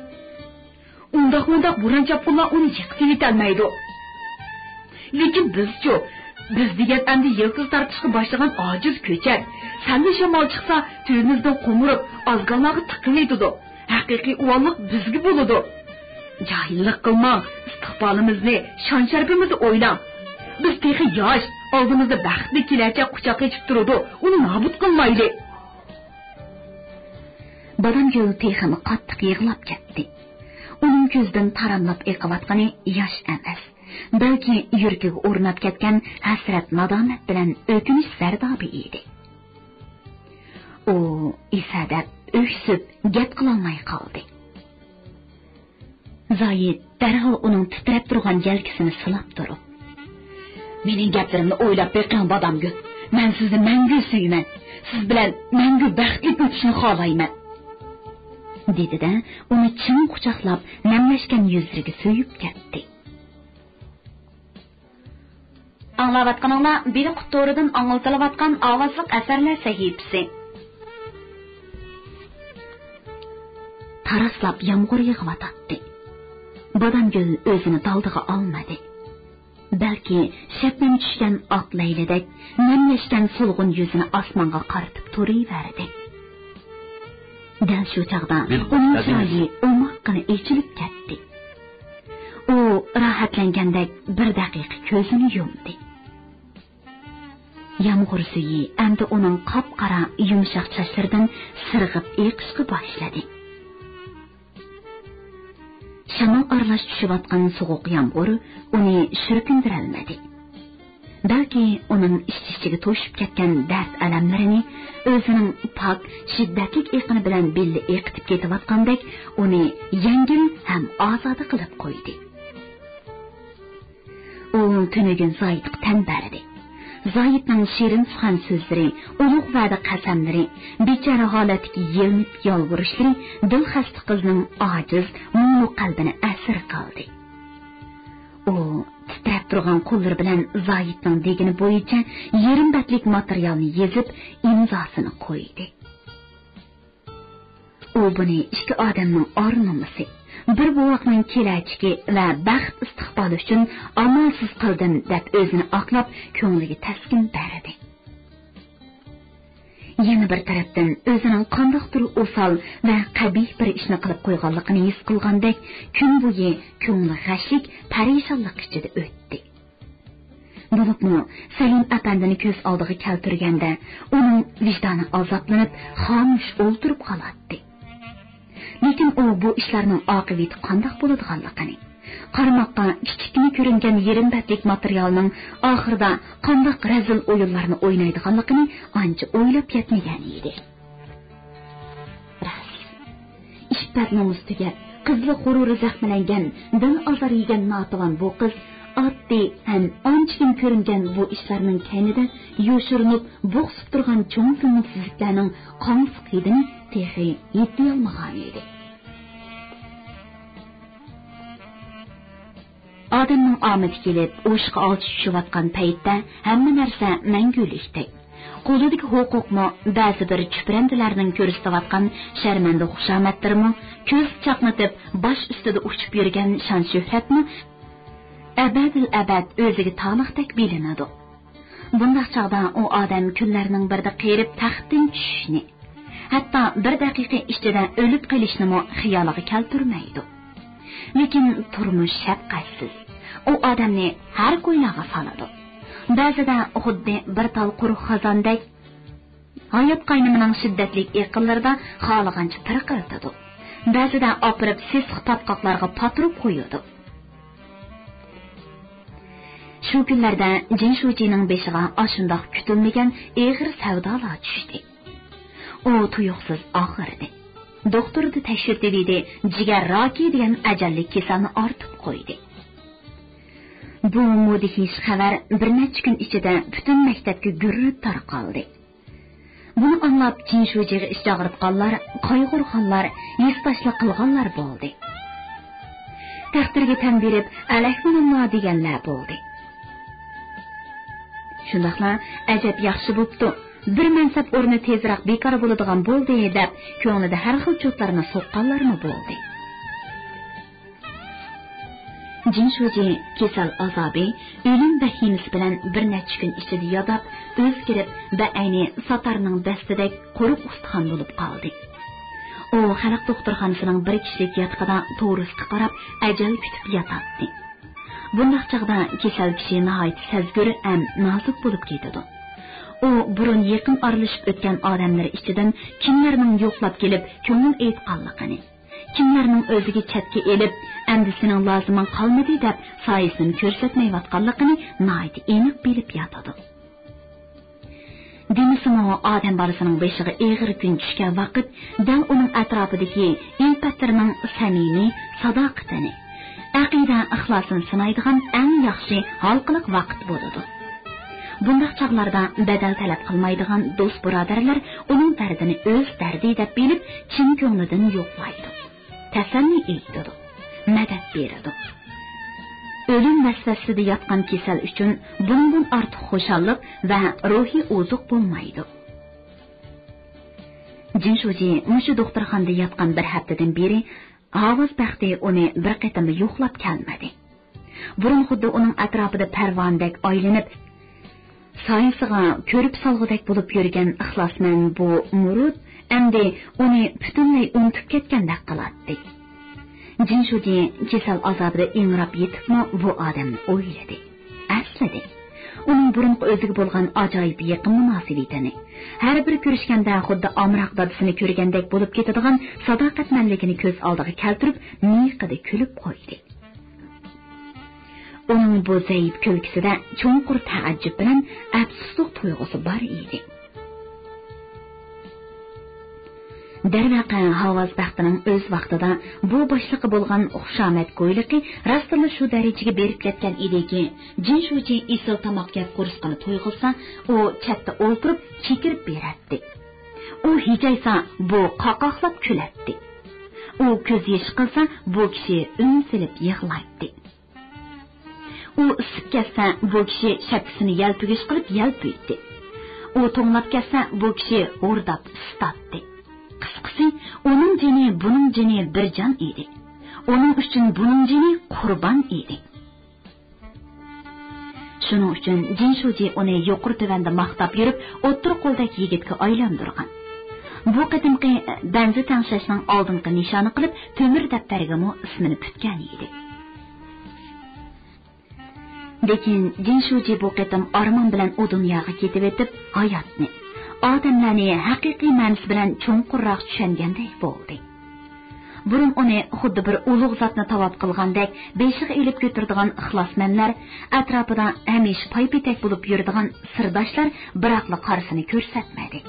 ئۇنداق-مۇنداق بوران-چاپقۇنلار ئۇنى يىقىتىۋېتەلمەيدۇ. لېكىن بىزچۇ؟ بىز دېگەن ئەمدى يىلتىز تارتىشقا باشلىغان ئاجىز كۆچەت. سەللا شامال چىقسا، تۈۋىمىزدىن قومۇرۇپ، ئازگاللارغا تىقىۋېتىدۇ. ھەقىقىي ئۇۋاللىق بىزگە بولىدۇ. جاھىللىق قىلماڭ، ئىستىقبالىمىزنى، شان-شەرىپىمىزنى ئويلاڭ. بىز تېخى ياش، ئالدىمىزدا بەختلىك كېلەچەك قۇچاق ئېچىپ تۇرىدۇ، ئۇنى نابۇت قىلمايلى. بادامگۈل تېخىمۇ قاتتىق يىغلاپ كەتتى. ئۇنىڭ كۆزىدىن تاراملاپ ئېقىۋاتقىنى ياش ئەمەس، بەلكى يۈرىكىگە ئورناپ كەتكەن ھەسرەت-نادامەت بىلەن ئۆكۈنۈش زەردابى ئىدى. ئۇ ئېسەدەپ، ئۆكسۈپ، گەپ قىلالماي قالدى. زايىت دەرھال ئۇنىڭ تىترەپ تۇرغان يەلكىسىنى سىلاپ تۇرۇپ، مېنىڭ گەپلىرىمنى ئويلاپ بېقىڭ، بادامگۈل. مەن سىزنى مەڭگۈ سۆيىمەن. سىز بىلەن مەڭگۈ بەختلىك ئۆتۈشنى خالايمەن، دېدى-دە، ئۇنى چىڭ قۇچاقلاپ، نەملەشكەن يۈزلىرىگە سۆيۈپ كەتتى. ئاڭلاۋاتقىنىڭلار بىلقۇت تورىدىن ئاڭلىتىلىۋاتقان ئاۋازلىق ئەسەرلەر سەھىپىسى. تاراسلاپ يامغۇر يېغىۋاتاتتى. بادامگۈل ئۆزىنى دالدىغا ئالمىدى. بەلكى شەبنەم چۈشكەن ئاق لەيلىدەك نەملەشكەن سولغۇن يۈزىنى ئاسمانغا قارىتىپ تۇرۇۋەردى. دەل شۇ چاغدا ئۇنىڭ چىرايى ئوماققىنا ئېچىلىپ كەتتى. ئۇ راھەتلەنگەندەك بىر دەقىقە كۆزىنى يۇمدى. يامغۇر سۈيى ئەمدى ئۇنىڭ قاپقارا يۇمشاق چاچلىرىدىن سىرغىپ ئېقىشقا باشلىدى. شامال ئارىلاش چۈشۈۋاتقان سوغۇق يامغۇر ئۇنى شۈركۈندۈرەلمىدى. بەلكى ئۇنىڭ ئىچ-ئىچىگە توشۇپ كەتكەن دەرد-ئەلەملىرىنى ئۆزىنىڭ پاك، شىددەتلىك ئېقىنى بىلەن بىللە ئېقىتىپ كېتىۋاتقاندەك ئۇنى يەڭگىل ھەم ئازادە قىلىپ قويدى. ئۇ تۈنۈگۈن زايىتقا تەن بەردى. زايىتنىڭ شېرىن سۇخەن سۆزلىرى، ئۇلۇغ ۋەدە قەسەملىرى، بىچارە ھالەتتىكى يېلىنىپ يالۋۇرۇشلىرى دىل خەستە قىزنىڭ ئاجىز، مۇڭلۇق قەلبىنى ئەسىر قىلدى. ئۇ تىترەپ تۇرغان قوللىرى بىلەن زايىتنىڭ دېگىنى بويىچە يېرىم بەتلىك ماتېرىيالنى يېزىپ، ئىمزاسىنى قويدى. ئۇ بۇنى ئىككى ئادەمنىڭ ئار-نومۇسى، بىر بوۋاقنىڭ كېلەچىكى ۋە بەخت ئىستىقبالى ئۈچۈن ئامالسىز قىلدىم، دەپ ئۆزىنى ئاقلاپ، كۆڭلىگە تەسكىن بەردى. يەنە بىر تەرەپتىن، ئۆزىنىڭ قانداقتۇر ئوسال ۋە قەبىھ بىر ئىشنى قىلىپ قويغانلىقىنى ھېس قىلغاندەك، كۈن بويى كۆڭلى غەشلىك، پەرىشانلىق ئىچىدە ئۆتتى. بولۇپمۇ سەلىم ئەپەندىنى كۆز ئالدىغا كەلتۈرگەندە، ئۇنىڭ ۋىجدانى ئازابلىنىپ، خامۇش ئولتۇرۇپ قالاتتى. لېكىن ئۇ بۇ ئىشلارنىڭ ئاقىۋىتى قانداق بولىدىغانلىقىنى، قارىماققا كىچىككىنە كۆرۈنگەن يېرىم بەتلىك ماتېرىيالنىڭ ئاخىرىدا قانداق رەزىل ئويۇنلارنى ئوينايدىغانلىقىنى ئانچە ئويلاپ يەتمىگەن ئىدى. راست. ئىپپەت-نومۇس تۈگەپ، قىزلىق غۇرۇرى زەخىملەنگەن، دىل ئازار يېگەن ناتىۋان بۇ قىز ئات جىددىي ھەم ئانچە كەم كۆرۈنگەن بۇ ئىشلارنىڭ كەينىدە يوشۇرۇنۇپ بوغسۇپ تۇرغان چوڭ كۆڭۈلسىزلىكلەرنىڭ قاڭسىق ھىدىنى تېخى يېتىيالمىغانىدى. ئادەمنىڭ ئامىتى كېلىپ، ئوشۇقى ئالتە چۈشۈۋاتقان پەيتتە ھەممە نەرسە مەڭگۈلۈكتەك. قولىدىكى ھوقۇقمۇ، بەزى بىر چۈپرەندىلەرنىڭ كۆرسىتىۋاتقان شەرمەندە خۇشامەتلىرىمۇ، كۆز چاقنىتىپ باش ئۈستىدە ئۇچۇپ يۈرگەن شان-شۆھرەتمۇ ئەبەدىل ئەبەد ئۆزىگە تالىقتەك بىلىنىدۇ. بۇنداق چاغدا ئۇ ئادەم كۈنلەرنىڭ بىرىدە قېرىپ تەختتىن چۈشۈشنى، ھەتتا بىر دەقىقە ئىچىدە ئۆلۈپ قېلىشنىمۇ خىيالىغا كەلتۈرمەيدۇ. لېكىن تۇرمۇش شەپقەتسىز. ئۇ ئادەمنى ھەر كويلاغا سالىدۇ. بەزىدە خۇددى بىر تال قۇرۇق خازاندەك ھايات قاينىمىنىڭ شىددەتلىك ئېقىنلىرىدا خالىغانچە پىرقىرىتىدۇ. بەزىدە ئاپىرىپ سېسىق پاتقاقلارغا پاتۇرۇپ قويىدۇ. شۇ كۈنلەردە جىن شۇجىنىڭ بېشىغا ئاشۇنداق كۈتۈلمىگەن ئېغىر سەۋدالار چۈشتى. ئۇ تۇيۇقسىز ئاغرىدى. دوختۇردا تەكشۈرتۈۋىدى، جىگەر راكى دېگەن ئەجەللىك كېسەلنى ئارتىپ قويدى. بۇ مۇدھىش خەۋەر بىر نەچچە كۈن ئىچىدە پۈتۈن مەكتەپكە گۈررىدە تارقالدى. بۇنى ئاڭلاپ، جىن شۇجىغا ئىچ ئاغرىتقانلار، قايغۇرغانلار، ھېسداشلىق قىلغانلار بولدى. تەقدىرگە تەن بېرىپ، ئەلەھمىنىللا دېگەنلەر بولدى. شۇنداقلا، ئەجەب ياخشى بوپتۇ، بىر مەنسەپ ئورنى تېزراق بىكار بولىدىغان بولدى، دەپ، كۆڭلىدە ھەر خىل چوتلارنى سوققانلارمۇ بولدى. جىن شۇجى كېسەل ئازابى، ئۆلۈم ۋەھىمىسى بىلەن بىر نەچچە كۈن ئىچىدە ياداپ، ئۆزگىرىپ، بەئەينى ساتارنىڭ دەستىدەك قۇرۇق ئۇستىخان بولۇپ قالدى. ئۇ خەلق دوختۇرخانىسىنىڭ بىر كىشىلىك ياتىقىدا توغرىسىغا قاراپ ئەجەل كۈتۈپ ياتاتتى. بۇنداق چاغدا كېسەل كىشى ناھايىتى سەزگۈر ھەم نازۇك بولۇپ كېتىدۇ. ئۇ بۇرۇن يېقىن ئارىلىشىپ ئۆتكەن ئادەملىرى ئىچىدىن كىملەرنىڭ يوقلاپ كېلىپ كۆڭۈل ئېيتقانلىقىنى، كىملەرنىڭ ئۆزىگە چەتكە ئېلىپ، ئەمدى سېنىڭ لازىمىڭ قالمىدى دەپ سايىسىنى كۆرسەتمەيۋاتقانلىقىنى ناھايىتى ئېنىق بىلىپ ياتىدۇ. دېمىسىمۇ، ئادەم بالىسىنىڭ بېشىغا ئېغىر كۈن چۈشكەن ۋاقىت دەل ئۇنىڭ ئەتراپىدىكى ئۈلپەتلىرىنىڭ سەمىمىي، ساداقىتىنى، ئەقىدە ئىخلاسىنى سىنايدىغان ئەڭ ياخشى ھالقىلىق ۋاقىت بولىدۇ. بۇنداق چاغلاردا بەدەل تەلەپ قىلمايدىغان دوست-بۇرادەرلەر ئۇنىڭ دەردىنى ئۆز دەردى دەپ بىلىپ، چىن كۆڭلىدىن يوقلايدۇ، تەسەللى ئېيتىدۇ، مەدەت بېرىدۇ. ئۆلۈم ۋەسۋەسىسىدە ياتقان كېسەل ئۈچۈن بۇنىڭدىن ئارتۇق خۇشاللىق ۋە روھىي ئوزۇق بولمايدۇ. جىن شۇجى مۇشۇ دوختۇرخانىدا ياتقان بىر ھەپتىدىن بېرى ھاۋاز بەختى ئۇنى بىر قېتىممۇ يوقلاپ كەلمىدى. بۇرۇن خۇددى ئۇنىڭ ئەتراپىدا پەرۋانىدەك ئايلىنىپ، سايىسىغا كۆرپە سالغۇدەك بولۇپ يۈرگەن ئىخلاسمەن بۇ مۇرۇت ئەمدى ئۇنى پۈتۈنلەي ئۇنتۇپ كەتكەندەك قىلاتتى. جىن شۇجى كېسەل ئازابىدا ئىڭراپ يېتىپمۇ بۇ ئادەمنى ئويلىدى، ئەسلىدى. ئۇنىڭ بۇرۇنقى ئۆزىگە بولغان ئاجايىپ يېقىن مۇناسىۋىتىنى، ھەر بىر كۆرۈشكەندە خۇددى ئامراق دادىسىنى كۆرگەندەك بولۇپ كېتىدىغان ساداقەتمەنلىكىنى كۆز ئالدىغا كەلتۈرۈپ، مىيىقىدا كۈلۈپ قويدى. ئۇنىڭ بۇ زەئىپ كۈلكىسىدە چوڭقۇر تەئەججۈپ بىلەن ئەپسۇسلۇق تۇيغۇسى بار ئىدى. دەرۋەقە، ھاۋاز بەختىنىڭ ئۆز ۋاقتىدا بۇ باشلىققا بولغان خۇشامەتگويلۇقى راستتىنلا شۇ دەرىجىگە بېرىپ يەتكەن ئىدىكى، جىن شۇجى ئېسىل تاماق يەپ قورسىقىنى تويغۇزسا، ئۇ چەتتە ئولتۇرۇپ چېكىرىپ بېرەتتى. ئۇ ھىجايسا، بۇ قاقاقلاپ كۈلەتتى. ئۇ كۆز يېشى قىلسا، بۇ كىشى ئۈن سېلىپ يىغلايتتى. ئۇ ئىسسىپ كەتسە، بۇ كىشى شەپكىسىنى يەلپۈگۈچ قىلىپ يەلپۈيتتى. ئۇ توڭلاپ كەتسە، بۇ كىشى ھورداپ ئىسسىتاتتى. قىسقىسى، ئۇنىڭ جېنى، بۇنىڭ جېنى بىر جان ئىدى. ئۇنىڭ ئۈچۈن بۇنىڭ جېنى قۇربان ئىدى. شۇنىڭ ئۈچۈن جىن شۇجى ئۇنى يۇقىرى تۆۋەندە ماختاپ يۈرۈپ، ئوتتۇرا قولدەك يىگىتكە ئايلاندۇرغان. بۇ قېتىمقى بەنزى تەڭشەشنىڭ ئالدىنقى نىشانى قىلىپ، تۆمۈر دەپتەرگىمۇ ئىسمىنى پۈتكەن ئىدى. لېكىن جىن شۇجى بۇ قېتىم ئارمان بىلەن ئۇ دۇنياغا كېتىۋېتىپ، ھاياتنى، ئادەملەرنى ھەقىقىي مەنىسى بىلەن چوڭقۇرراق چۈشەنگەندەك بولدى. بۇرۇن ئۇنى خۇددى بىر ئۇلۇغ زاتنى تاۋاپ قىلغاندەك بېشىغا ئېلىپ كۆتۈرىدىغان ئىخلاسمەنلەر، ئەتراپىدا ھەمىشە پايپېتەك بولۇپ يۈرىدىغان سىرداشلار بىراقلا قارىسىنى كۆرسەتمىدى.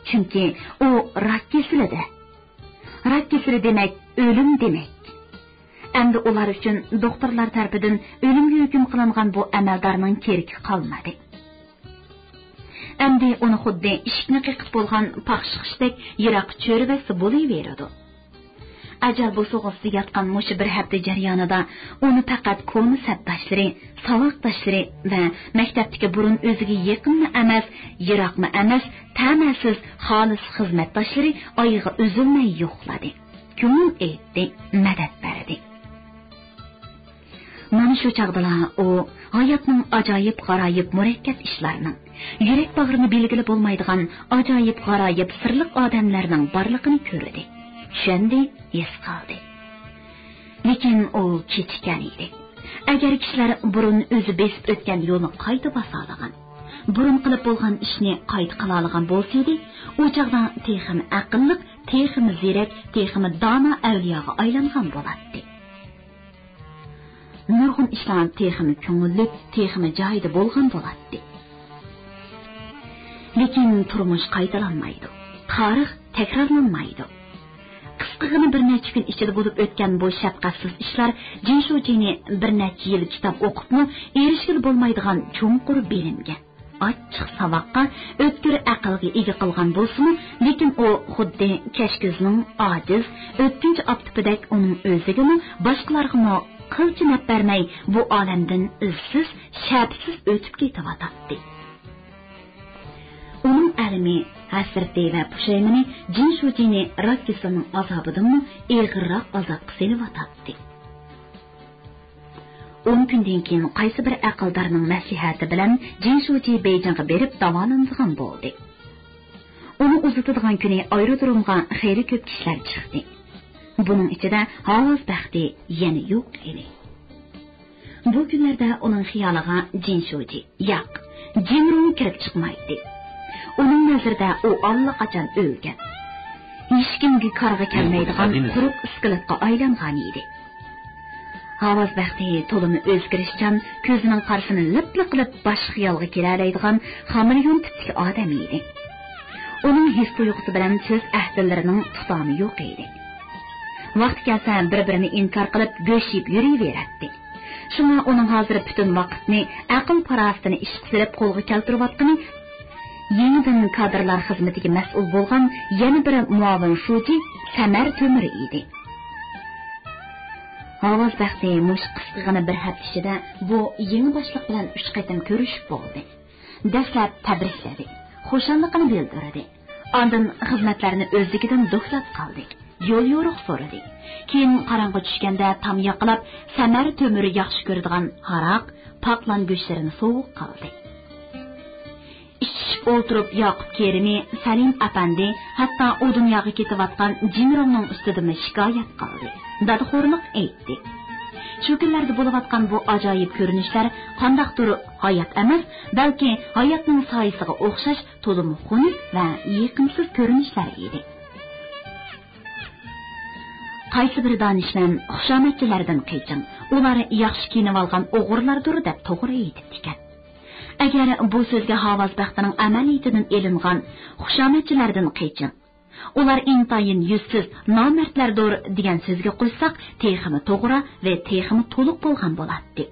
چۈنكى ئۇ راك كېسىلىدە. راك كېسىلى دېمەك، ئۆلۈم دېمەك. ئەمدى ئۇلار ئۈچۈن دوختۇرلار تەرىپىدىن ئۆلۈمگە ھۆكۈم قىلىنغان بۇ ئەمەلدارنىڭ كېرىكى قالمىدى. ئەمدى ئۇنى خۇددى ئىشىكنى قېقىپ بولغان پاخشا قۇشتەك يىراققا چۆرۈۋەتسە بولۇۋېرىدۇ. ئەجەل بوسۇغىسىدا ياتقان مۇشۇ بىر ھەپتە جەريانىدا ئۇنى پەقەت كونا سەپداشلىرى، ساۋاقداشلىرى ۋە مەكتەپتىكى بۇرۇن ئۆزىگە يېقىنمۇ ئەمەس، يىراقمۇ ئەمەس، تەمەسىز خالىس خىزمەتداشلىرى ئايىغى ئۈزۈلمەي يوقلىدى، كۆڭۈل ئېيتتى، مەدەت بەردى. مانا شۇ چاغدىلا ئۇ ھاياتنىڭ ئاجايىپ غارايىپ مۇرەككەپ ئىشلارنىڭ، يۈرەك باغرىنى بىلگىلى بولمايدىغان ئاجايىپ غارايىپ سىرلىق ئادەملەرنىڭ بارلىقىنى كۆردى، چۈشەندى، ھېس قىلدى. لېكىن ئۇ كېچىككەن ئىدى. ئەگەر كىشىلەر بۇرۇن ئۆزى بېسىپ ئۆتكەن يولنى قايتا باسالىغان، بۇرۇن قىلىپ بولغان ئىشنى قايتا قىلالىغان بولسىدى، ئۇ چاغدا تېخىمۇ ئەقىللىق، تېخىمۇ زېرەك، تېخىمۇ دانا ئەۋلىياغا ئايلانغان بولاتتى. نۇرغۇن ئىشلار تېخىمۇ كۆڭۈللۈك، تېخىمۇ جايىدا بولغان بولاتتى. لېكىن تۇرمۇش قايتىلانمايدۇ، تارىخ تەكرارلانمايدۇ. قىسقىغىنە بىر نەچچە كۈن ئىچىدە بولۇپ ئۆتكەن بۇ شەپقەتسىز ئىشلار جىن شۇجىنى بىر نەچچە يىل كىتاب ئوقۇپمۇ ئېرىشكىلى بولمايدىغان چوڭقۇر بىلىمگە، ئاچچىق ساۋاققا، ئۆتكۈر ئەقىلگە ئىگە قىلغان بولسىمۇ، لېكىن ئۇ خۇددى كەچكۈزنىڭ ئاجىز، ئۆتكۈنچى ئاپتىپىدەك ئۇنىڭ ئۆزىگىمۇ، باشقىلارغىمۇ قىلچە نەپ بەرمەي، بۇ ئالەمدىن ئىزسىز، شەپىسىز ئۆتۈپ كېتىۋاتاتتى. ئۇنىڭ ئەلىمى، ھەسرىتى ۋە پۇشايمىنى جىن شۇجىنى راك كېسىلىنىڭ ئازابىدىنمۇ ئېغىرراق ئازابقا سېلىۋاتاتتى. ئون كۈندىن كېيىن قايسى بىر ئەقىلدارنىڭ مەسلىھەتى بىلەن جىن شۇجى بېيجىڭغا بېرىپ داۋالىنىدىغان بولدى. ئۇنى ئۇزىتىدىغان كۈنى ئايرودرومغا خېلى كۆپ كىشىلەر چىقتى. بۇنىڭ ئىچىدە ھاۋاز بەختى يەنە يوق ئىدى. بۇ كۈنلەردە ئۇنىڭ خىيالىغا جىن شۇجى، ياق، جىن رۇڭ كىرىپ چىقمايتتى. ئۇنىڭ نەزىرىدە ئۇ ئاللىقاچان ئۆلگەن، ھېچكىمگە كارغا كەلمەيدىغان قۇرۇق ئىسكىلاتقا ئايلانغان ئىدى. ھاۋاز بەختى تولىمۇ ئۆزگىرىشچان، كۆزىنىڭ قارىسىنى لىپلا قىلىپ باش خىيالغا كېلەلەيدىغان خامېلېئون تىپتىكى ئادەم ئىدى. ئۇنىڭ ھېس تۇيغۇسى بىلەن سۆز ئەھدىلىرىنىڭ تۇتامى يوق ئىدى. ۋاقتى كەلسە بىر-بىرىنى ئىنكار قىلىپ گۆش يەپ يۈرۈۋېرەتتى. شۇڭا ئۇنىڭ ھازىر پۈتۈن ۋاقىتنى، ئەقىل-پاراسىتىنى ئىشقا سېلىپ قولغا كەلتۈرۈۋاتقىنى يېڭىدىن كادىرلار خىزمىتىگە مەسئۇل بولغان يەنە بىر مۇئاۋىن شۇجى سەمەر تۆمۈر ئىدى. ھاۋاز بەختى مۇشۇ قىسقىغىنا بىر ھەپتە ئىچىدە بۇ يېڭى باشلىق بىلەن ئۈچ قېتىم كۆرۈشۈپ بولدى. دەسلەپ تەبرىكلىدى، خۇشاللىقىنى بىلدۈردى. ئاندىن خىزمەتلەرنى ئۆزلۈكىدىن دوكلات قىلدى، يول يورۇق سورىدى. كېيىن قاراڭغۇ چۈشكەندە تام ياقىلاپ، سەمەر تۆمۈر ياخشى كۆرىدىغان ھاراق، پاقلان گۆشلىرىنى سوۋغا قىلدى. ئىچىشىپ ئولتۇرۇپ ياقۇپ كېرىمى، سەلىم ئەپەندى، ھەتتا ئۇ دۇنياغا كېتىۋاتقان جىنرۇڭنىڭ ئۈستىدىنمۇ شىكايەت قىلدى، دادىخورلۇق ئېيتتى. شۇ كۈنلەردە بولۇۋاتقان بۇ ئاجايىپ كۆرۈنۈشلەر قانداقتۇر ھايات ئەمەس، بەلكى ھاياتنىڭ سايىسىغا ئوخشاش تولىمۇ خۇنۈك ۋە يېقىمسىز كۆرۈنۈشلەر ئىدى. قايسى بىر دانىشمەن «خۇشامەتچىلەردىن قېچىڭ، ئۇلار ياخشى كىيىنىۋالغان ئوغرىلاردۇر» دەپ توغرا ئېيتىپتىكەن. ئەگەر بۇ سۆزگە ھاۋاز بەختىنىڭ ئەمەلىيىتىدىن ئېلىنغان «خۇشامەتچىلەردىن قېچىڭ، ئۇلار ئىنتايىن يۈزسىز نامەردلەردۇر» دېگەن سۆزگە قوشساق، تېخىمۇ توغرا ۋە تېخىمۇ تولۇق بولغان بولاتتى.